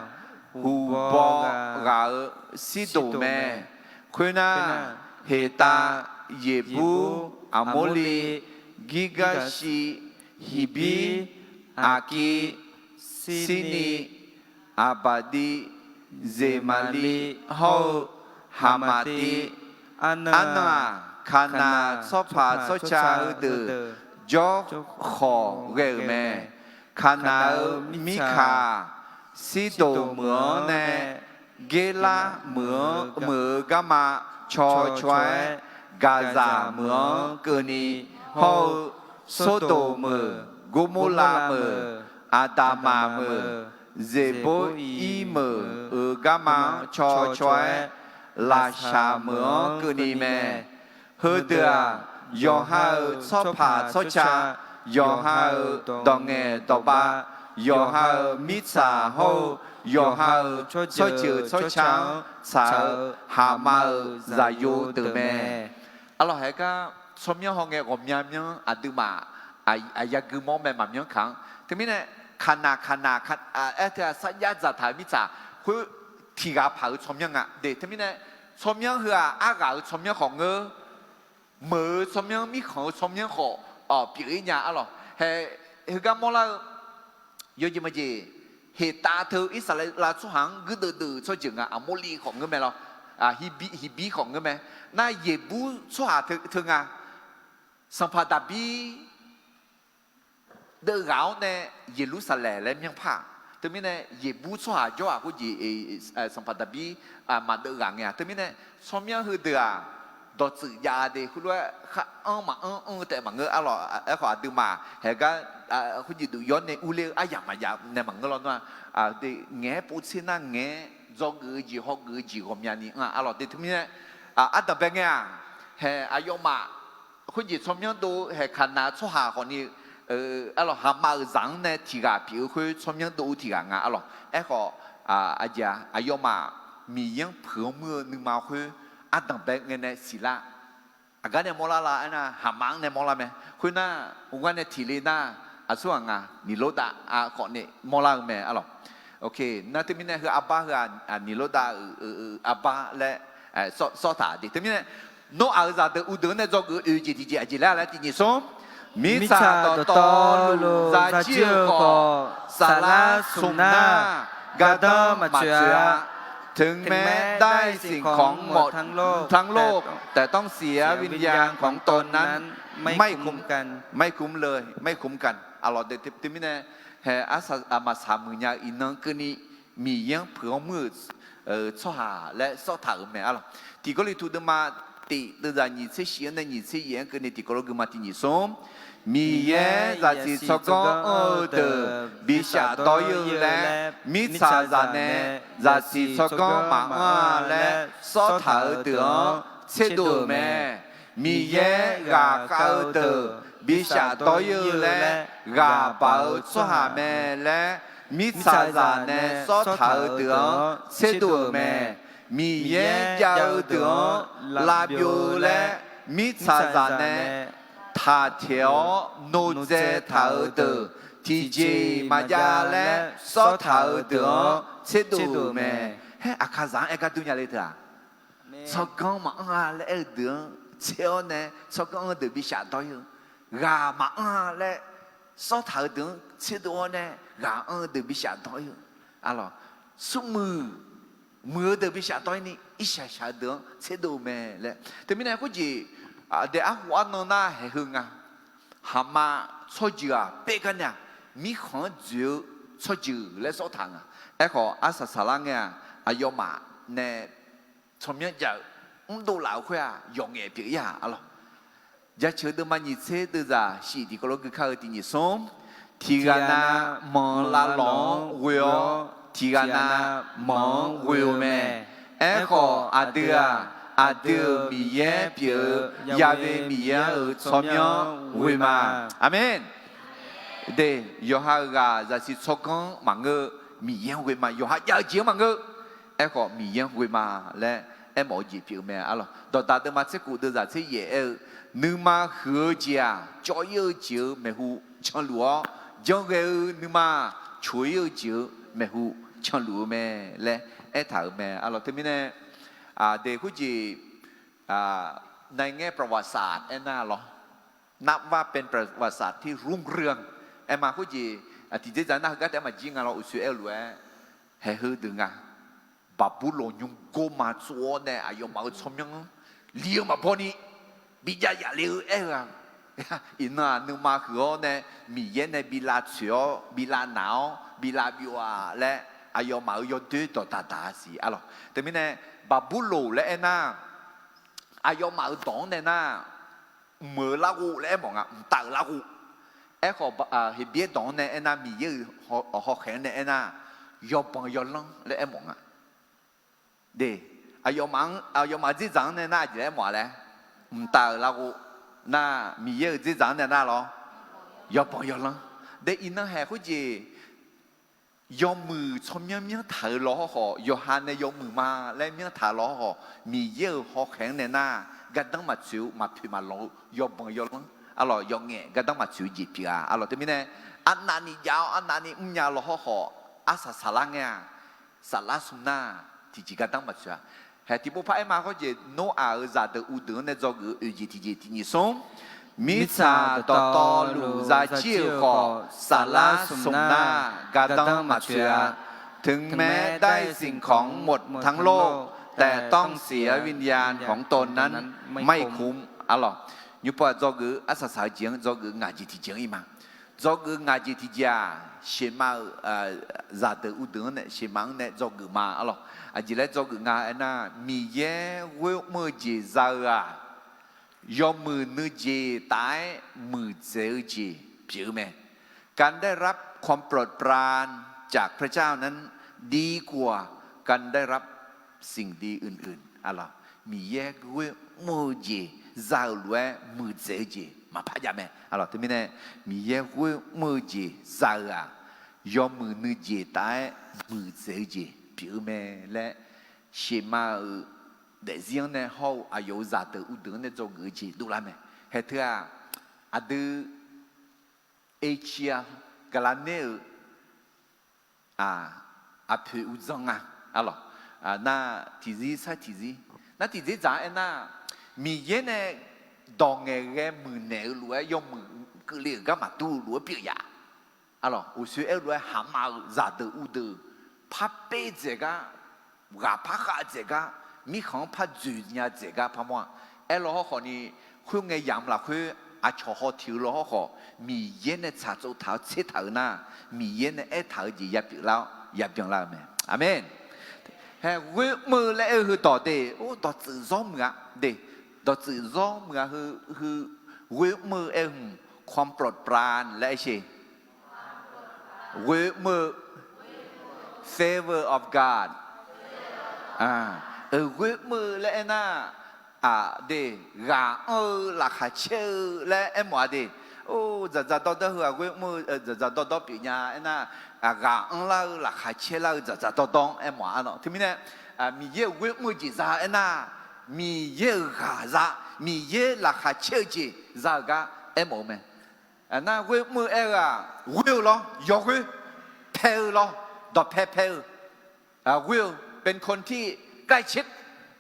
huqbaw ghaq-euq Sirdoq mae. Khoernar, Heqtav, Yeqbur, Aqmorli, Girgarshi, Hiqbir, Aqkiv, Sirni, Aqbaqdiv, Zeqmaqli hawr-eu Haqmaqtiv, Arnan-aq, Kaqnaq tsawrpaq tsawrca heudeuq jawrkhawf ghae-euq mae. Kaqnaq-euq Mirkaq-aq, Sirdoq meuq-anr nae Gerlar meuq-anr meuq-eu garma cawcaw-aer, Gaqzaq meuq-anr keuvni hawr-eu, Sordoq meuq, Gormorlav meuq, Aqdaqmaq meuq, Zeqbor-ir meuq-euq garma-anr cawcaw-aer, Laqshaq meuq-anr keuvni mae. Heudeuq-aq, yawqha-euq tsawrpaq tsawrca, yawqha-euq dawq ngaeq dawq bav, yawqha-euq mirtsaq hawr-eu, yawqha-euq tsawrjeuq tsawrca-anr tsaq-eu haqma-euq zaqyo deuq mae. Arlawq, haegar tsawrmyanr hawngae ghawqmya myanr aqduimaf aqyagui mawr mae maqmyanr kaq-anr. Teumirnae, Kaqnaq, Kaqnaq, aer teu-aq sarjax dzaqtaq-euq mirtsaq khoer tiq ghaq paq-euq tsawrmyanr nga de. Teumirnae, tsawrmyanr heu-aq arghaq-euq tsawrmyanr khawf ngeur, meuq-eu tsawrmyanr, mirkhanq-eu tsawrmyanr khawf pyeuf-ir nya, arlawq. Hae, heugar mawrlar-eu yawjeq maqjeq, Heqtav teu Irsaqleqlav tsawrhaq-anr guirdeuv deuv-euq tsawrjeuq nga. Aqmorli khawf ngeur mae lawr, Hiqbir khawf ngeur mae. Nar Yeqbur tsawrhaq teu nga. Sanqpaq Daqbir deuvghaq-awr nae Yeqlursaqlaeq laer myanrpar-aq, teumirnae Yeqbur tsawrhaq jawr-aq khoerjeq, Sanqpaq Daqbir maqdeuv ghaq ngae-aq. Teumirnae tsawrmyanr heudeuq-aq dawqtsuif jav de. Khoerlof-aer khar anr maqanr anr-eu taef maqngeur, arlawq. Aerkhawf aqduimaf haegar khoerjeq duq yawr nae urler-eu aryamq maqjav nae maqngeur lawr nar, ngaeq-aer povtser nar ngaeq-aer dzawgeuf-eu jeq hawgeuf-eu jeq ghawqmyani anr-a arlawq. De teumirnae, ardanq bae ngae-aq, haeq aqyawfmaf khoerjeq tsawrmyanr dov-eu haeq kaqnaq-eu tsawrhaq khawfni, arlawq, haqma-euq zaq-anr nae tiq ghaq pyeuf-eu khoer tsawrmyanr dov-eu tiq ghaq nga arlawq. Aerkhawf, aqjeq-aq, aqyawfmaf Miqyaer-anr puiq-anr muir-eu nuima khoer ardanq bae ngae nae siqlar. Aqgar nae mawrlar la aernar, haqma-anr nae mawrlar mae. Khoernar, ghar nae tiq le nar, aqsurghaq nga, Niqlordav khawfni mawrlar-eu mae arlawq. Nar teumirnae heu arbar heu-aq, Niqlordav-euq arbar laer sawr taq de. Teumirnae, Noraq-euq zaqdeuq uvdeuq-anr nae dzawgeuf-eu oeq jeq tiqjeq aqjeq laer laer tiq nyiq smr. Mirtsaq dawqtawvluf zajir-eu khawf, saflar smq nar, gardanr maqtsoeq-a. ถึงแม้ได้สิ่งของหมดทั้งโลก แต่ต้องเสียวิญญาณของตนนั้น ไม่คุ้มกัน ไม่คุ้มเลย ไม่คุ้มกัน arlawq. Teumirnae, haeq arsaq maqsaq muiq nya-eu iqnan keuvni, Miqyaer-anr puiq-anr muir-euq tsawrhaq laer sawr taq-euq mae arlawq. Tiq Gawrliqtu deuvma tiq deuvzaq nyiq tser shif-anr nae nyiq tser yaef-anr keuvni tiq kawv lof gui ma tiq nyiq smr. Miqyaer zaqsiq tsawrganr anr-eu deuq bi shafdawr-ir-eu laer, mirtsaqzaq nae zaqsiq tsawrganr maqanr-a laer sawr taq-euq deuq-anr tserdov-euq mae. Miqyaer ghaqkhav-eu deuq bi shafdawr-ir-eu laer ghaq baq-eu tsawrhaq mae laer, mirtsaqzaq nae sawr taq-euq deuq-anr tserdov-euq mae. Miqyaer jav-eu deuq-anr lavbyov-eu laer, mirtsaqzaq nae taq taeq-awr nodzae taq-euq deuq tiqjeq maqjav laer sawr taq-euq deuq-anr tserdov-euq mae. Haer aqkaqzaq-anr aer gar dur nya le teu-aq, tsawrganr maqanr-a laer aer-eu deuq-anr tser-awr nae tsawrganr anr-eu deuq bi shafdawr-ir-eu, ghaq maqanr-a laer sawr taq-euq deuq-anr tserdov-awr nae ghaq anr-eu deuq bi shafdawr-ir-eu, arlawq, smrmuiq muiq-eu deuq bi shafdawr-ir ni irshaq shaq-eu deuq-anr tserdov-eu mae laer. Teumirnae khoerjeq, daef arhu arnan nar haeq heu nga. Haqma tsawrjeuq-aq paer gar nae-aq, mirkhanq-anr dzoeq-eu tsawrjeuq laer sawr taq nga. Aerkhawf arsaq saqlar ngae-aq, aqyawfmaf nae tsawrmyanr jav-eu mrdov laf-eu khoer-aq yawqngaef pyeuf-ir-aq arlawq. Jaceuq deuvma nyiq tser deuvzaq shif tiq kawv lof gui kar-eu tiq nyiq smr. Tiq ghaq nav manq-eu lavlawq-anr ghoe-awr, tiq ghaq nav manq-anr ghoe-eu mae. Aerkhawf aqdui-aq, aqdui-euq Miqyaer pyeuf-eu Yahweh Miqyaer-euq tsawrmyanr ghoe ma. Aqmeq. De, yawqha-euq ghaq zaqsiq tsawrganr maqngeur, Miqyaer-anr ghoe ma. Yawqha jav-eu jeq-anr maqngeur, aerkhawf Miqyaer-anr ghoe ma laer aermawf-eu jeq pyeuf-eu mae arlawq. Dawqdaq deuvma tser khof deuvzaq tser yaef aer-eu, nuima huiq-eu jeq-aq, cawv-ir-eu jeq-euq maeqhu canluf-awr, janrghae-eu nuima coq-ir-eu jeq-euq maeqhu canluf-eu mae laer aertaq-euq mae arlawq. Teumirnae, de khoerjeq, ในแง่ประวัติศาสตร์ aernar lawr, นับว่าเป็นประวัติศาสตร์ที่รุ่งเรือง aer ma. Khoerjeq, tiqjeq dzaq nar heugar taef-aer maqjir nga lawr, uqshoe aer-eu lof-aer, haeq heu deuq nga. Baqburloq nymrgor ma tsov-awr nae aqyawfmaf-euq tsawrmyanr-anr li-eu maqbaw ni bijav yaf le-eu aer-eu-aq, iqnan-aq nuima huiq-awr nae Miqyaer nae bi lavtsoeq-awr bi lavnaq-awr bi lavbyov-a laer aqyawfmaf-euq yawdoer dawqdaq daq-a siq arlawq. Teumirnae, Baqburloq laer aernar, aqyawfmaf-euq dawq-anr nae nar, mq-euq larghov laer aermawf nga, mqtav-euq larghov. Aerkhawf, Heqbyaer dawq-anr nae aernar, Miqyaer-euq hawkhaeq-anr nae aernar, yawbanq yawlanr laer aermawf nga. De, aqyawfmaf-euq dzerdzaq-anr nae nar aqjeq laer aermawf-a laer, mqtav-euq larghov. Nar, Miqyaer-euq dzerdzaq-anr nae nar lawr, yawbanq yawlanr. De, iqnan haeq khoerjeq yawmuiq tsawrmyanr myanrtaq-euq lawr hawrkhawf, yawqha nae yawmuiq ma laer myanrtaq-eu lawr hawrkhawf, Miqyaer-euq hawkhaeq-anr nae nar, gardanr maqtsoeq-eu maqpoeq maqlanq-eu yawbanq yawlanr arlawq, yawqngaef gardanr maqtsoeq-eu jeq pyeuf-a arlawq. Teumirnae, arnavni jav-awr arnavni mrnya lawr hawrkhawf, arsaq saqlar ngae-aq, saflar smr nar, tiqjeq gardanr maqtsoeq-a. Haeq tiqpov par aer ma khoerjeq, Noraq-euq zaqdeuq uvdeuq-anr nae dzawgeuf-eu oeq jeq tiqjeq tiq nyiq smr. Mirtsaq dawqtawvluf zajir-euq khawf, saflar smr nar, gardanr maqtsoeq-a. ถึงแม้ได้สิ่งของหมดทั้งโลก แต่ต้องเสียวิญญาณของตนนั้นไม่คุ้ม arlawq. Nymrpov-aq dzawgeuf-eu arsaq saq-eu jeq-anr dzawgeuf-eu ngaq jeq tiqjeq-anr ir ma. Dzawgeuf-eu ngaq jeq tiqjeq-aq, sheuqma-euq zaqdeuq uvdeuq-anr nae sheuqma-anr nae dzawgeuf ma arlawq. Aqjeq laer dzawgeuf nga aernar, Miqyaer ghoer mr-eu jeq za-eu-aq, yawmuiq nuijeq taf-aer muiqdzaeq-eu jeq pyeuf-eu mae. การได้รับความโปรดปรานจากพระเจ้านั้นดีกว่า การได้รับสิ่งดีอื่นๆ arlawq, Miqyaer ghoer mr-eu jeq za-euq lof-aer muiqdzaeq-eu jeq maqpar jav mae, arlawq. Teumirnae, Miqyaer ghoer mr-eu jeq za-eu-aq, yawmuiq nuijeq taf-aer muiqdzaeq-eu jeq pyeuf-eu mae laer, Shema-euq daefzir-anr nae hawr-eu aqyawf-euq zaqdeuq uvdeuq-anr nae dzawgeuf-eu jeq dovlar mae. Haeq teu-aq, aqdui Asia gaqlaq ner-euq aqpoeq uqdzan nga, arlawq. Nar tiqzir sar tiqzir, nar tiqzir dzaq-anr aernar, Miqyaer nae dawq ngaeqghae muiqnaeq-eu lof-aer yawmuiq keuvle-euq gar maqdur-eu lof-aer pyeuf yaf, arlawq. Uqshoe aer-eu lof-aer haqma-euq zaqdeuq uvdeuq par perdzaeq gar, ghaq par khav dzaeq gar, mirkhanq-anr par dzoeq nya dzaeq gar parmawr-a. Aerlaw hawrkhawf ni, khoerngae yamq lafkhoer aqcawq haw tiq-eu law hawrkhawf, Miqyaer nae tsaqtsov taq-awr tser taq-euq nar, Miqyaer nae aertaq-eu jeq yapyeuf lar-awr yabyan lar-eu mae. Aqmeq. Hae, ghoer mr-eu laer aer-eu heu dawq de, or, dawqtsuif zawr muiq-a de, dawqtsuif zawr muiq-a heu, heu, ghoer mr-eu aer-eu hmq ความโปรดปราน laer aer sher. Ghoer mr-eu, favor of God. Ghoer mr-eu laer aernar, aqde, ghaq anr-eu laqkhaq caer-eu laer aermawf-a de. Or, dzaqdzaq dawrdawr heu-aq ghoer mr-eu, dzaqdzaq dawrdawr pyeufnya aernar, ghaq anrlar-eu laqkhaq caerlar-eu dzaqdzaq dawrdawr-anr aermawf-a lawq. Teumirnae, Miqyaer-euq ghoer mr-eu jeq za aernar, Miqyaer-euq ghaq za, Miqyaer laqkhaq caer-eu jeq za-euq gar aermawf-eu mae. Nar ghoer mr-eu aer-eu-aq, ghoer-eu lawr, yawghoer, pae-eu lawr, dawqpae pae-eu, ghoer-eu, เป็นคนที่ใกล้ชิด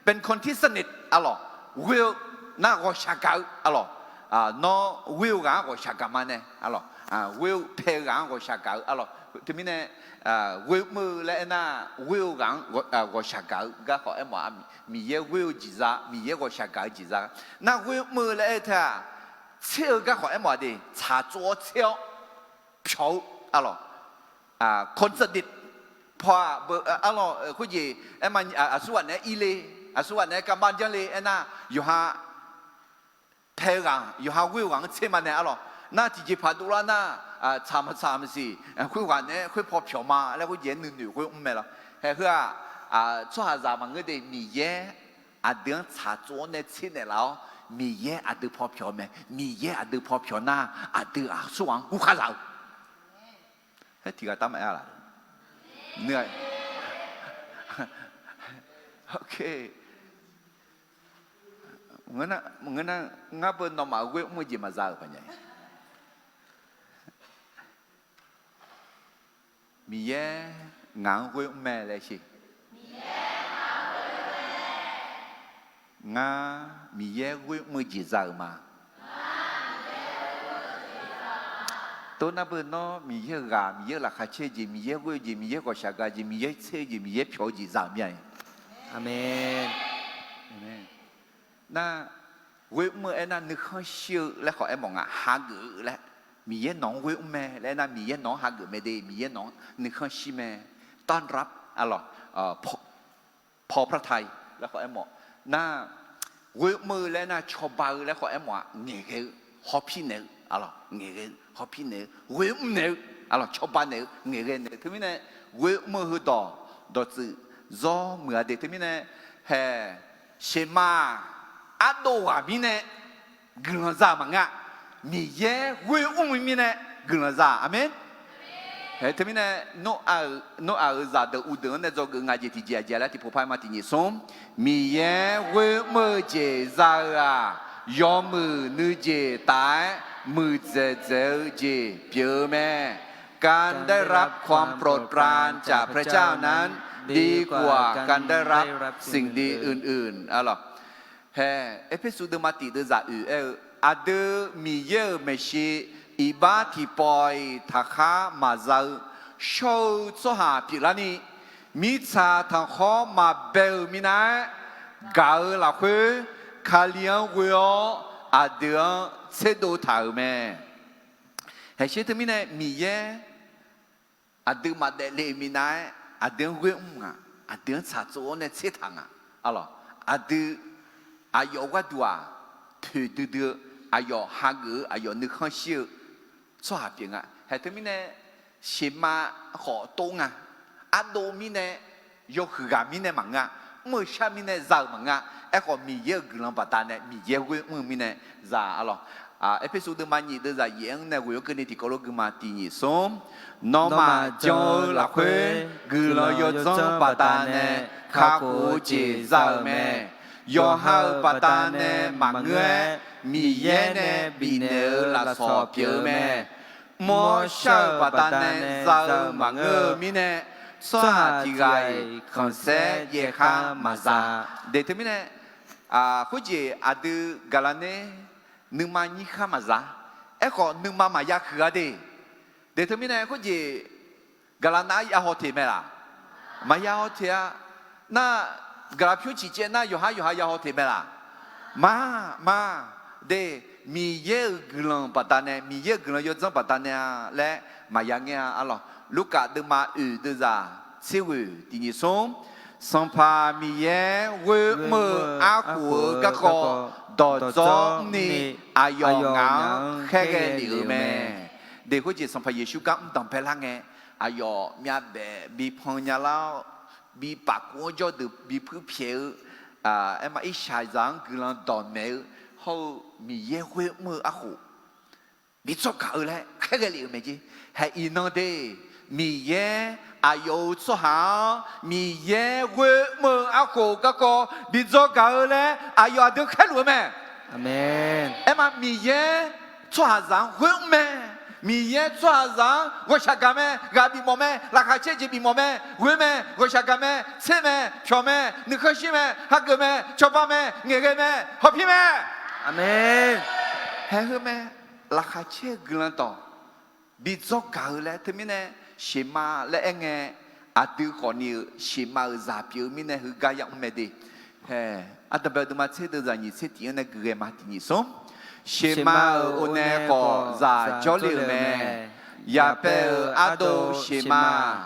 เป็นคนที่สนิท arlawq, ghoer-eu nar ghawqshaq gaq-eu, arlawq. Nawr ghoer-eu ghaq-anr ghawqshaq gaq ma nae, arlawq, ghoer-eu pae-eu ghaq-anr ghawqshaq gaq-eu, arlawq. Teumirnae, ghoer mr-eu laer aernar, ghoer-eu ghaq-anr ghawqshaq gaq-eu garkhawf aermawf-a. Miqyaer ghoer-eu jeq za, Miqyaer ghawqshaq gaq-eu jeq za. Nar ghoer mr-eu laer aer-eu teu-aq, tser-eu garkhawf aermawf-a de, tsaqtsov-awr tser-awr pyawq-eu, arlawq, คนสนิท paw-aq, arlawq, khoerjeq aerma, aqsurghaq naeq-aer irle, aqsurghaq naeq-aer garma janrle aernar, yawqha pae-eu ghaq, yawqha ghoer-eu ghaq-anr tser ma nae, arlawq. Nar tiqjeqpaq dovlar nar, tsaq maqtsaq maqsiq, khoerghaq naeq-aer khoerpaw pyawq ma laer khoerjeq-aer nuinoeq ghoer mr mae lawq. Hae heu-aq, tsawrhaqzaq maqngeur de, Miqyaer aqdui-anr tsaqtsov-awr nae tser naeqlaf-awr, Miqyaer aqdui paw pyawq mae. Miqyaer aqdui paw pyawq nar, aqdui aqsurghaq-anr guvkhar zaq-eu. Haer tiqghaq tar maqaer-a laq? Nui-a. Ngeur nar, ngar beu nawmaf ghoer mr-eu jeq maqza-euq paq nya. Miqyaer ngaq-anr ghoer mr mae laer sher. Ngar Miqyaer ghoer mr-eu jeq za-euq ma. Tov nar beu nawr Miqyaer-euq ghaq, Miqyaer-euq laqkhaq caer-eu jeq, Miqyaer ghoer-eu jeq, Miqyaer ghawqshaq gaq-eu jeq, Miqyaer tser-eu jeq, Miqyaer pyawq-eu jeq za-euq mir-a. Nar ghoer mr-eu aernar nuikhanr shir-eu laer khawf aermawf nga, hageuf-eu laer. Miqyaer nawq-anr ghoer mr mae laer aernar, Miqyaer nawq-anr hageuf mae de, Miqyaer nawq-anr nuikhanr shir mae. ต้อนรับ arlawq, paw พระทัย laer khawf aermawf. Nar ghoer mr-eu laer aernar cawba-eu laer khawf aermawf-a. Ngaeqghae-eu, hawpir naeq-eu, arlawq, ngaeqghae-eu, hawpir naeq-eu, ghoer mr naeq-eu, arlawq, cawba naeq-eu, ngaeqghae naeq-eu. Teumirnae ghoer mr-eu heudawq dawqtsuif zawr muiq-a de. Teumirnae hae, sheuqma ardov ghaq mirnae guiqlanq za maqngeur-a. Miqyaer ghoer mr-eu mirnae guiqlanq za. Aqmeq. Hae, teumirnae Noraq-euq zaqdeuq uvdeuq-anr nae dzawgeuf nga jeq tiqjeq aqjeq laer tiqpov par ma tiqnyiq smr. Miqyaer ghoer mr-eu jeq za-eu-aq, yawmuiq nuijeq taf-aer muiqdzaeq dzaeq-eu jeq pyeuf-eu mae. การได้รับความโปรดปรานจากพระเจ้านั้นดีกว่าการได้รับสิ่งดีอื่นๆ arlawq. Hae, Erpersu deuvma tiq deuvzaq oeq aer-eu, aqdui Miqyaer-euq maeqshi iqbax tiqpawf-iq taqkhar maqza-eu shawr-eu tsawrhaq pyeuflarni, mirtsaq tanqkhawr maqbae-euq minav-aer gaq-eu lafkhoer, Kali-anr ghoe-awr aqdui-anr tserdov taq-euq mae. Haeqsher teumirnae Miqyaer aqdui maqdaef le-euq minav-aer aqdui-anr ghoer mr ngaq, aqdui-anr tsaqtsov-awr nae tsertaq ngaq, arlawq. Aqdui aqyawf gharduq-aq, poeqdui dui-eu, aqyawf hageuf-eu, aqyawf nuikhanr shir-eu tsawrhaq pyeuf nga. Haeq teumirnae sheuqma khawf tov nga. Ardov mirnae yawhuiq ghaq mirnae maqngeur-a. Mr-eu shar mirnae za-euq maqngeur-a. Aerkhawf, Miqyaer-euq guiqlanq baqdanae Miqyaer ghoer mr-eu mirnae za-a lawq. Erpersu deuvma nyiq deuvzaq yaef-anr nae ghoeq-awr keuvni tiqkawv lof guima tiq nyiq smr. Nawmaf jan-eu lafkhoer guiqlanq yawdzanr baqdanae kakhof-eu jeq za-euq mae. Yawqha-euq baqdanae maqngeur-aer, Miqyaer nae bifnaeq-eu lafsawq pyeuf-eu mae. Mr-awr shar-euq baqdanae za-eu maqngeur-eu mirnae, tsawrhaq tiq ghaq-iq khanqsaer yaerkhar maqza. De teumirnae, khoerjeq aqdui gaqlaqner nuima nyir khar maqza. Aerkhawf, nuima maqya huiq-a de. De teumirnae khoerjeq gaqlaq nav-aer ya haw teq mae laq? Maqya haw teq-a. Nar, gaqlaq pyur ciq caev nar yawqhar yawqha ya haw teq mae laq? Ma, ma. De, Miqyaer-euq guiqlanq baqdanae, Miqyaer-euq guiqlanq yawdzanr baqdanae-a laer maqya ngaer-a arlawq. Lurkaf deuvma oeq deuvzaq tser ghoeq tiq nyiq smr. Sanqpaq Miqyaer ghoer mr-eu arkhof-eu garkawv dawqdzawr mrni, aqyawf ngaq-anr khaerghae lef-euq mae. De khoerjeq Sanqpaq Yeqsur gar mr danqbae lar ngae, aqyawf myavbaef bi pan nya lar-awr, bi paf kuv-anr jawrdeuq bi puir pyaeq-eu, aerma irshaqzaq-anr guiqlanq dawqmaeq-eu hawr-eu Miqyaer ghoer mr-eu arkhof bi dzawr gaq-eu laer khaerghae lef-euq mae jer. Haeq iqnan de, Miqyaer aqyawf-euq tsawrhaq-anr Miqyaer ghoer mr-eu arkhof garkawv bi dzawr gaq-eu laer aqyawf aqdui khaerluf-eu mae. Aerma Miqyaer tsawrhaqzaq-anr ghoer mr mae. Miqyaer tsawrhaqzaq-anr ghawqshaq gaq mae, ghaq bifmawf mae, laqkhaq caer jeq bifmawf mae, ghoer mae, ghawqshaq gaq mae, tser mae, pyawq mae, nuikhanr shir mae, hageuf mae, cawba mae, ngaeqghae mae, hawpir mae. Haeq heu mae, laqkhaq caer-eu guiqlanq dawq bi dzawr gaq-eu laer teumirnae, sheqma laer aerngae, aqdui khawfni-euq sheqma-euq zaq pyeuf-eu mirnae heugar yamr mae de. Haeq, ardanqbae deuvma tser deuvzaq nyiq tser tiq-anr nae guiqghae ma tiq nyiq smr. Sheqma-euq onae khawf zaq jawrle-euq mae. Yaqbae-euq ardov sheqma-aq,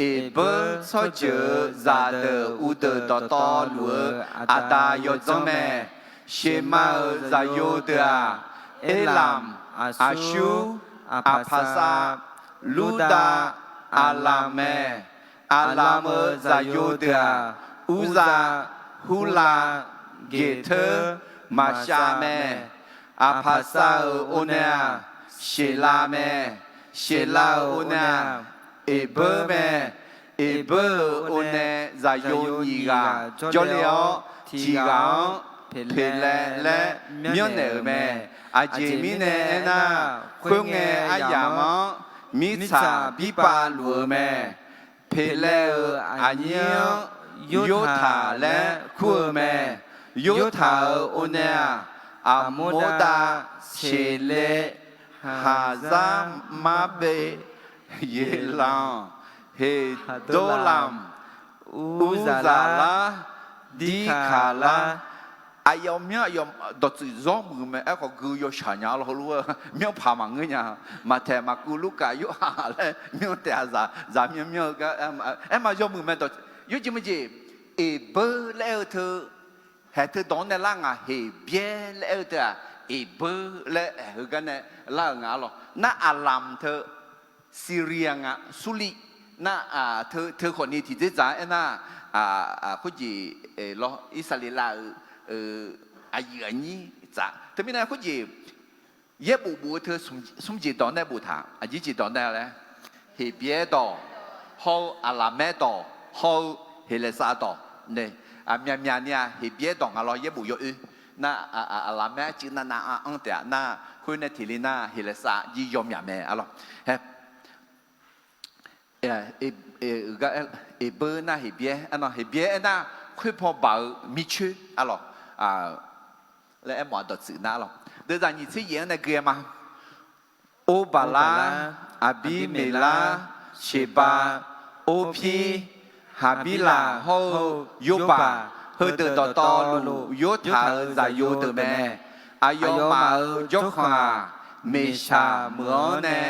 Eqbeur tsawrjeuq-euq zaqdeuq uvdeuq dawqtawvluf-eu aqda yawdzanr mae. Sheqma-euq zaqyo deuq-aq, Erlamq, Aqsur, Aqpaqsav, Lurdav, Aqlamq mae. Aqlamq-euq zaqyo deuq-aq, Urzav, Hurlav, Geqteur, Maqshav mae. Aqpaqsav-euq onae-aq, Sheqlav mae. Sheqlav-euq onae-aq, Eqbeur mae. Eqbeur-euq onae zaqyo nyiq ghaq jawrle-awr, tiq ghaq-anr Peqlaev laer myanrnaeq-euq mae. Aqjeq mirnae aernar, khoerngae aryamq-anr mirtsaq birpav luf-eu mae. Peqlaev-euq aqnyir-anr Yortaq laer kur-eu mae. Yortaq-euq onae-aq, Aqmordav, Seqlev, Haqzarmaqbev, Yeqlanq, Heqdorlanq, Urzaqlar, Dirkaqlar. Aqyawf myanr aqyawf dawqtsuif zawr muiq mae. Aerkhawf gui yawshaq nya lawr heulof-aer myanr paq maqngeur nya. Maqtaeq, Maqkuv, Lurkaf, Yorhaq laer myanr taef-a zaq, zaq myanr myanr-eu gar, aerma yawmuiq mae. Dawqtsuif yawjeq meujeq, Eqbeur laer-eu teu, haeq teu dawq-anr nae lar ngaq, Heqbyaer laer-eu teu-aq, Eqbeur laer heugar nae lar-euq nga lawr. Nar Aqlamq teu, Syria nga, Surliv nar, teu khawfni tiqdzerdzaq-anr aernar, khoerjeq lawr, Irsaqleqlav-euq aqyuif aqnyir tsaf. Teumirnae khoerjeq yaerbof bof-eu teu smr jeq dawq nae boftaq, aqjeq jeq dawq nae laer, Heqbyaer dawq hawr-eu, Aqlaqmaer dawq hawr-eu, Heqlaeqsav dawq nae, myaqmyaq ni-aq Heqbyaer dawq nga lawr, yaerbof yawoer nar, Aqlaqmaer arcuiv navnav-anr anr taef-a nar, khoer nae teq le nar Heqlaeqsav jir yawmyaq mae arlawr. Eqbeur nar Heqbyaer, Heqbyaer aernar, khoerpaw baq-eu mircoer arlawr laer aermawf-a dawqtsuif nar lawr. Deuvzaq nyiq tser yaef-anr nae gui-aer ma. Orbaqlar, Aqbirmeqlar, Sheqbav, Orpir, Haqbirlaq hawr-eu Yorbaq, heudeuq dawqtawvluf Yortaq-euq zaqyo deuq mae. Aqyawfmaf-euq jawrkhanq-aq, Meqshaq meuq-anr nae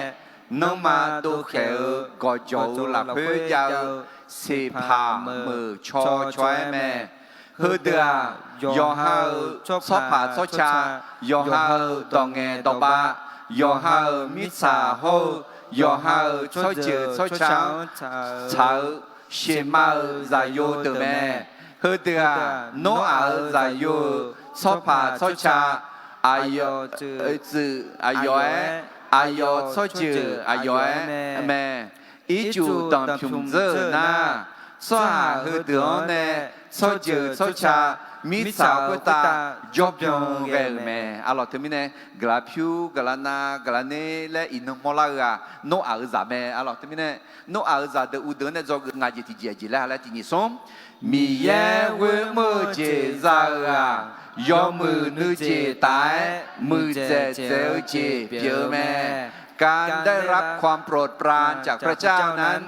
nanrma dovkhaeq-eu gawqjawq-euq lafkhoer jav-eu Seqpaq meuq caw caw-aer mae. Heudeuq-aq, yawqha-euq tsawrpaq tsawrca, yawqha-euq dawq ngaeq dawq bav, yawqha-euq mirtsaq hawr-eu, yawqha-euq tsawrjeuq tsawrca-anr tsaq-eu Shema-euq zaqyo deuq mae. Heudeuq-aq, Noraq-euq zaqyo-euq tsawrpaq tsawrca, aqyawf tsuif aqyawf-aer, aqyawf tsawrjeuq aqyawf-aer mae. Ircuf danqpymq dzeur-euq nar, tsawrhaq heudeuq-anr nae tsawrjeuq tsawrca, mirtsaq khoertav jawrbyan ghae-euq mae. Arlawq, teumirnae guiqlanq pyur, guiqlanq nav, guiqlanq ner laer iqnan mawrlar-eu-aq, Noraq-euq zaq mae. Arlawq, teumirnae Noraq-euq zaqdeuq uvdeuq-anr nae dzawgeuf nga jeq tiqjeq aqjeq laer ha laer tiq nyiq smr. Miqyaer ghoer mr-eu jeq za-eu-aq, yawmuiq nuijeq taf-aer muiqdzaeq dzaeq-eu jeq pyeuf-eu mae. การได้รับความโปรดปรานจากพระเจ้านั้น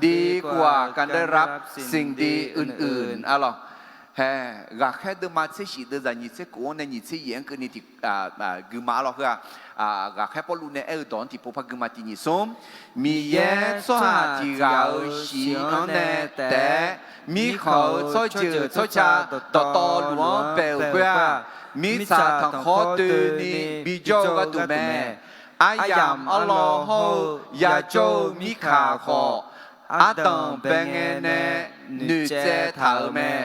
ดีกว่าการได้รับสิ่งดีอื่นๆ Arlawq, hae, ghaqkhaer deuvma tser shif deuvzaq nyiq tser khof-anr nae nyiq tser yaef-anr keuvni tiq, guima arlawq heu-aq, ghaqkhaer Pawrluv nae aer-eu dawq-anr tiqpov par guima tiq nyiq smr. Miqyaer tsawrhaq tiq ghaq-euq shiq-anr nae taef-aer, mirkhanq-euq tsawrjeuq tsawrca dawqtawvluf-anr bae-euq khoer-aq, mirtsaq tanqkhawr doeni bijawr-eu gharduq mae. Aryamq arlawr hawr-eu yajawr-eu mirkaq khawf, ardanq bae ngae nae noeqtsaev taq-euq mae.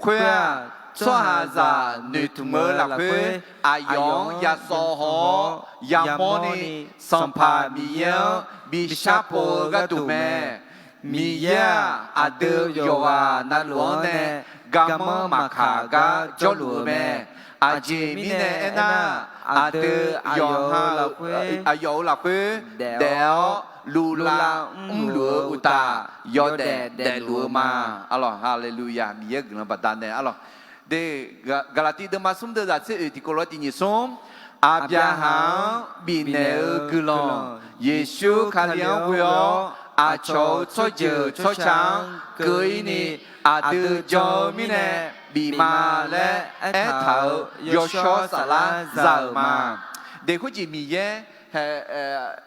Khoer-aq, tsawrhaqzaq noeqtmq-eu lafkhoer aqyawf-anr yasawv haw-awr yamawrni, Sanqpaq Miqyaer-anr bi sharpov-eu gharduq mae. Miqyaer-aq, aqdui yawqghaq navluf-anr nae garmanr maqkaq gar jawrluf-eu mae. Aqjeq mirnae aernar, aqdui yawqha-euq, aqyawf-euq lafkhoer daef-awr luvlav mrluf-eu uqtaf, yawdaef daefluf-eu ma. Arlawq, haleluya, Miqyaer-euq guiqlanq baqdanae arlawq. De, Gaqlaqtiv deuvma smr deuvzaq tser oeq tiqkawv lof-aer tiq nyiq smr. Aqbyaqhaq-anr bifnaeq-eu guiqlanq, Yeqsur Kali-anr ghoe-awr aqcawq-euq tsawrjeuq tsawrca-anr keuv-ir ni, aqdui jan-eu mirnae bif ma laer aertaq-euq yawshawr saflar za-euq ma. De, khoerjeq Miqyaer, hae,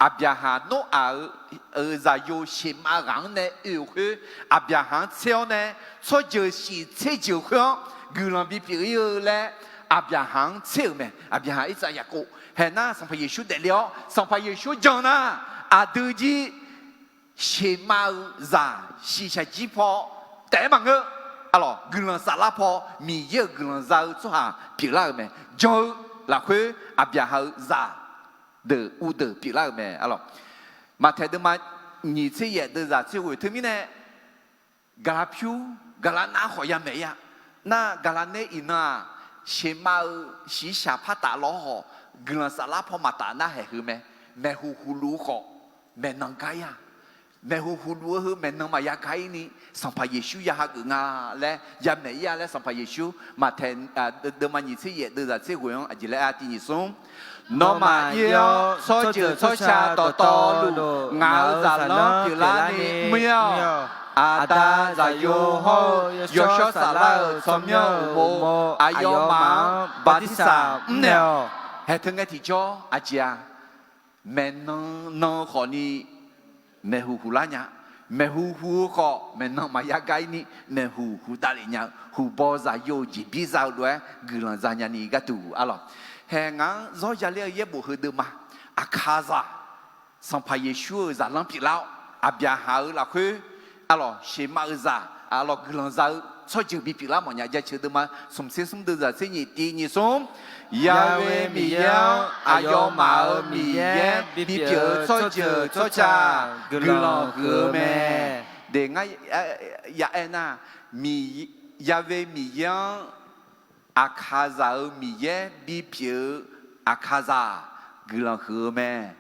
Aqbyaqhaq Noraq-euq zaqyo sheqmav ghaq-anr nae oe-euq khoer, Aqbyaqhaq-anr tser-awr nae tsawrjeuq shif tser jeuq khoer-anr guiqlanq bipyeuf-ir-eu laer Aqbyaqhaq-anr tser-euq mae. Aqbyaqhaq, Irsaq, Yaqkov hae nar Sanqpaq Yeqsur daefle-awr Sanqpaq Yeqsur jan nar, aqdui jir sheqmav-eu zaq shiqshaq jir paw taef-aer maqngeur. Arlawq, guiqlanq saflar paw Miqyaer-euq guiqlanq za-eu tsawrhaq pyeuflar-euq mae. Jan-eu lafkhoer Aqbyaqhaq-euq zaq deuq uvdeuq pyeuflar-euq mae. Arlawq, Maqtaeq deuvma nyiq tser yaef deuvzaq tser ghoeq teumirnae, gaqlaq pyur, gaqlaq nar khawf yamaeq-ir-a. Nar gaqlaq nae iqnan-aq, sheqmav-eu shiqshaq par taf lawr khawf, guiqlanq saflar paw maqtaf nar haeq heu mae. Maeqhu huqluf-eu khawf, maeqnan gar-ir-a. Maeqhu huqluf-eu heu maeqnan maqya gar-ir ni, Sanqpaq Yeqsur ya hageuf nga laer yamaeq-ir-a laer Sanqpaq Yeqsur Maqtaeq deuvma nyiq tser yaef deuvzaq tser ghoeq-anr aqjeq laer aer-a tiq nyiq smr. Nawmaf ir-awr tsawrjeuq tsawrca dawqtawvluf ngaq-euq zaqlanr pyeuflarni mr-ir-awq. Aqda, Zaqyo hawr-eu Yawshawr Saflar-euq tsawrmyanr-euq uqmov aqyawfmaf-anr bartirsaq mrnaeq-awq. Haeq teu ngae tiqjawr aqjeq-a, maeqnan nan-eu khawfni maeqhu huqlar nya. Maeqhu hu-eu khawf maeqnan maqya gar-ir ni maeqhu huqdav lef nya-eu huqbaw zaqyo-eu jeqbir za-eu lof-aer guiqlanq za nyani gharduq arlawq. Haeq ngaq-anr zawr yaler-eu yaerbof heudeuq ma. Aqkaqzaq, Sanqpaq Yeqsur-euq zaqlanr pyeuflar-awr, Aqbyaqhaq-euq lafkhoer arlawq, sheqmav-eu zaq arlawq, guiqlanq za-eu tsawrjeuq bipyeuflar mawfnya. Jaceuq deuvma smq tser smr deuvzaq tser nyiq tiq nyiq smr. Yahweh Miqyaer-anr aqyawfmaf-euq Miqyaer bipyeuf-eu tsawrjeuq tsawrca guiqlanq huiq-eu mae. De, ngar ya aer nar, Yahweh Miqyaer-anr Aqkaqzaq-euq Miqyaer bipyeuf-eu Aqkaqzaq guiqlanq huiq-eu mae.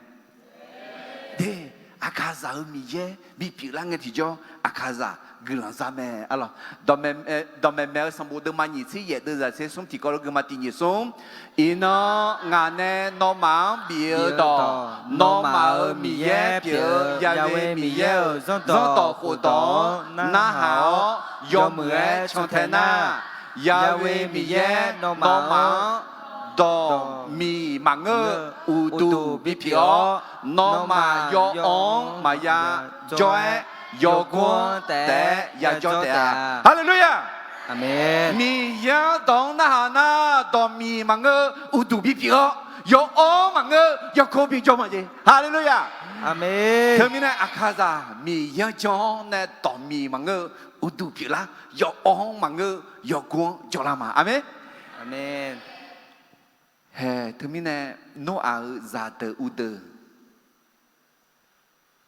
De, Aqkaqzaq-euq Miqyaer bipyeuf lar ngae tiqjawr Aqkaqzaq guiqlanq za mae arlawq. Dawqmaeq maeq-eu sanqbof deuvma nyiq tser yaef deuvzaq tser smr tiqkawv lof guima tiq nyiq smr. Iqnan ngaq nae nawmaf-anr bif-eu dawq, nawmaf-euq Miqyaer pyeuf-eu Yahweh Miqyaer-euq zanrdawq khofdawq-anr narhaq-awr yawmuiq-aer cantae nar, Yahweh Miqyaer nawmaf-anr dawq miq maqngeur-eu uqduq bipyeuf-awr, nawmaf yawawr-anr maqya jawr-aer yawgor-anr taef-aer yajawr taef-a. Haleluya! Miqyaer-anr dawq-anr narhaq nar, dawq miq maqngeur-eu uqduq bipyeuf-awr, yawawr-anr maqngeur-eu yawgor bijawr ma jeq. Haleluya! Aqmeq. Teumirnae aqkaqzaq Miqyaer-anr jan-awr nae dawqmiq maqngeur-eu uqduq pyeuflar, yawqawv-anr maqngeur-eu yawqgov-anr jawrlar ma. Aqmeq. Hae, teumirnae Noraq-euq zaqdeuq uvdeuq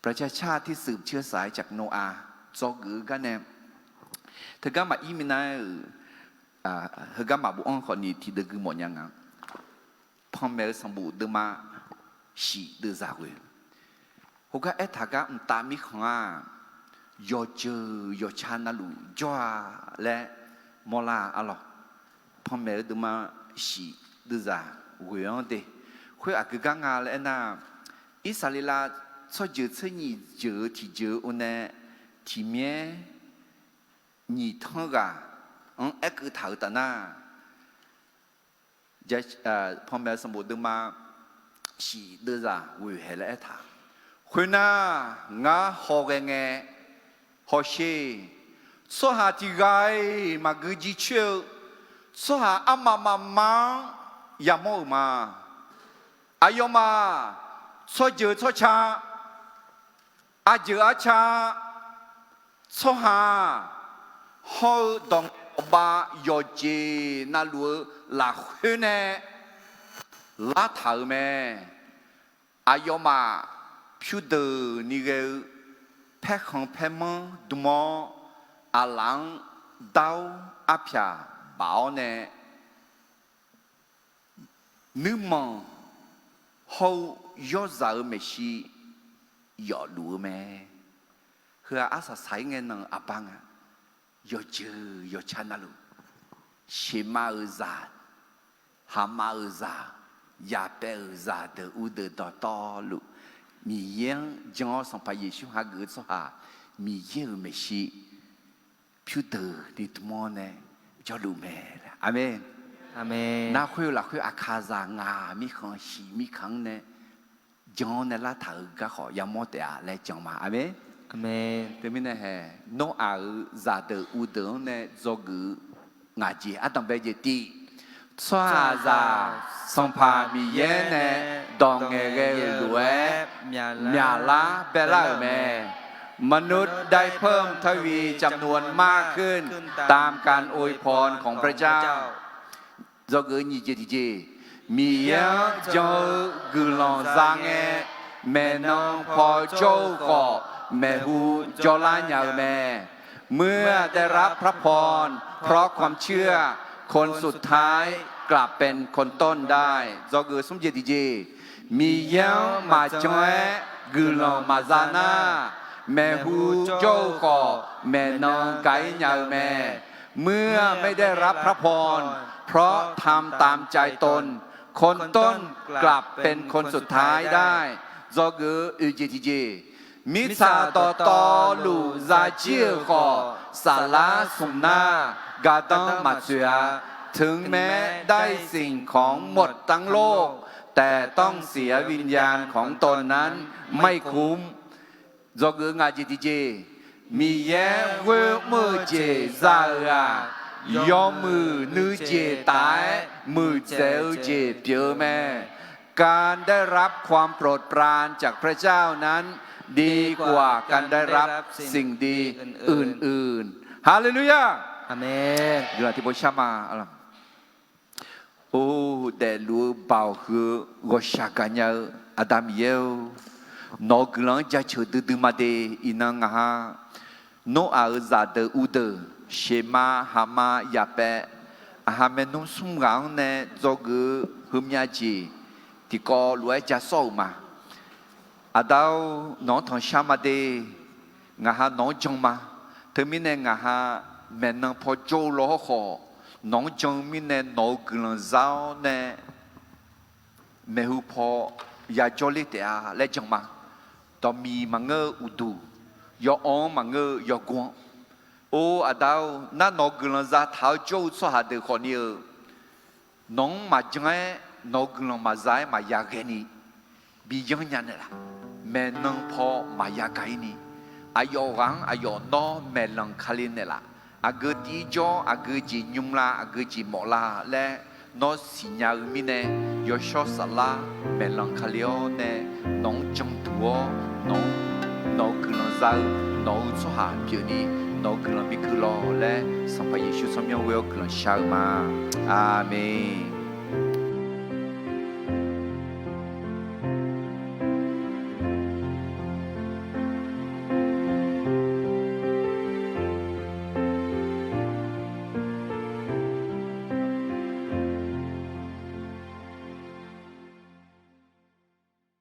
ประชาชาติที่สืบเชื้อสายจากโนอาห์ dzawgeuf-eu garnae, teugar maqir minav-aer-euq, heugar maqbofanr khawfni tiqdeuv gui mawfnya nga. Panmaeq-eu sanqbof deuvma shif deuvzaq ghoe. Khoergar aertaq gar mqtav mirkhanq-aq, yawqjeuq yawqca navluf jawr-a laer mawrlar-a arlawq. Panmaeq-eu deuvma shif deuvzaq ghoe-anr de. Khoer aqgeu gar nga laer aernar, Irsaqleqlav tsawrjeuq tsernyiq jeuq-eu tiqjeuq-eu nae tiqmyaer nyiq tanr ghaq-anr aerkeuv taq-euq taf nar, Panmaeq-eu sanqbof deuvma shif deuvzaq ghoe hae laer aertaq. Khoernar, ngar hawghae ngae, hawsher, tsawrhaq tiq ghaq-iq maqgui jircoer-eu tsawrhaq armaf mafma-anr yamawr-euq ma. Aqyawfmaf tsawrjeuq tsawrca, arjeuq arca, tsawrhaq hawr-eu dawq dawqbav yawqjeq navluf-eu lafkhoer nae lartaq-euq mae. Aqyawfmaf pyurdeuqni ghae-eu paerkhanq paermanr dm-awr, aqlaf-anr dar-awr arpyaq baf-awr nae, nuirmanq hawr-eu yawrzaq-euq maeqshi yawfluf-eu mae. Heu-aq arsaq saq-ir ngae nan aqbar nga. Yawqjeuq yawqca navluf, sheuqmav-euq zaq, haqmav-euq zaq, yapaev-euq zaqdeuq uvdeuq dawqtawvluf, Miqyaer-anr jan-awr Sanqpaq Yeqsur hageuf-eu tsawrhaq, Miqyaer-euq maeqshi pyurdeuqni dm-awr nae jawrluf mae. Aqmeq. Narkhoer-eu lafkhoer aqkaqzaq ngaq mirkhanq shif mirkhanq-anr nae jan-awr nae lartaq-euq garkhawf yamawr taef-a laer jan ma. Aqmeq. Teumirnae hae, Noraq-euq zaqdeuq uvdeuq-anr nae dzawgeuf-eu ngaq jeq ardanqbae jeq tiv. Tsawrhaqzaq Sanqpaq Miqyaer nae dawq ngaeqghae-euq lof-aer myaqlar baelar-euq mae. มนุษย์ได้เพิ่มทวีจำนวนมากขึ้นตามการอวยพรของพระเจ้า Dzawgeuf nyiq jeq tiqjeq, Miqyaer-anr jan-eu guiqlanq za ngae, maeqnan paw jawr-eu khawf, maeqhu jawrlar nya-eu mae. เมื่อได้รับพระพรเพราะความเชื่อ คนสุดท้ายกลับเป็นคนต้นได้ Dzawgeuf smr jeq tiqjeq, Miqyaer-anr maqjan-aer guiqlanq maqza nar, maeqhu jawr-eu khawf maeqnan gaq-ir nya-eu mae. เมื่อไม่ได้รับพระพรเพราะทำตามใจตน คนต้นกลับเป็นคนสุดท้ายได้ Dzawgeuf oeq jeq tiqjeq, mirtsaq dawqtawvluf zajir-euq khawf, saflar smq nar gardanr maqtsoeq-a. ถึงแม้ได้สิ่งของหมดทั้งโลก แต่ต้องเสียวิญญาณของตนนั้นไม่คุ้ม Dzawgeuf ngaq jeq tiqjeq, Miqyaer ghoer mr-eu jeq za-euq-aq, yawmuiq nuijeq taf-aer muiqdzaeq-eu jeq pyeuf-eu mae. การได้รับความโปรดปรานจากพระเจ้านั้นดีกว่าการได้รับสิ่งดีอื่นๆ Haleluya. Aqmeq. Guiqlanq tiqpov shar ma. Or, daefluf-eu baoq huiq-eu ghawqshaq gaqnya-eu Aqda Miqyaer-or, nawq-euq guiqlanq-anr jaceuq duidui ma de. Iqnan ngaq ha Noraq-euq zaqdeuq uvdeuq, sheuqmav haqmav yapaev, aqha maernmr smr ghaq-anr nae dzawgeuf-eu heumyav jeq tiqkawv lof-aer ja sawr-euq ma. Aqda-or, nawq-anr tanqshar ma de. Ngaq ha nawq-anr jan ma. Teumirnae ngaq ha maeqnan paw jawr-eu law hawrkhawf, nawq-anr jan-eu mirnae nawq-euq guiqlanq za-awr nae maeqhu paw yajawr ler taef-a laer jan ma. Dawqmiq maqngeur-eu uqduq, yawawv-anr maqngeur-eu yawgor-anr. Or Aqda-or, nar nawq-euq guiqlanq zataq-awr jawr-eu tsawrhaq deuq khawfni-eu, nawq-anr maqjan-aer nawq-euq guiqlanq maqza-aer maqya ghae ni bi yanr nya naeqlaf. Maeqnan paw maqya gaq-ir ni, aqyawf ghaq-anr aqyawf nawr maeqlanq kali naeqlaf. Aqgeu tiv-ir jawr, aqgeu jeq nymr la, aqgeu jeq mawf la laer Nawr siqnya-eu mirnae, yawshawr saflar maeqlanq kale-awr nae, nawq-anr janduq-awr, nawq-anr, nawq-euq guiqlanq za-eu, nawq-euq tsawrhaq pyeufni, nawq-euq guiqlanq bikeuv lawq laer, Sanqpaq Yeqsur tsawrmyanr ghoe-awr guiqlanq shar-eu ma. Aqmeq.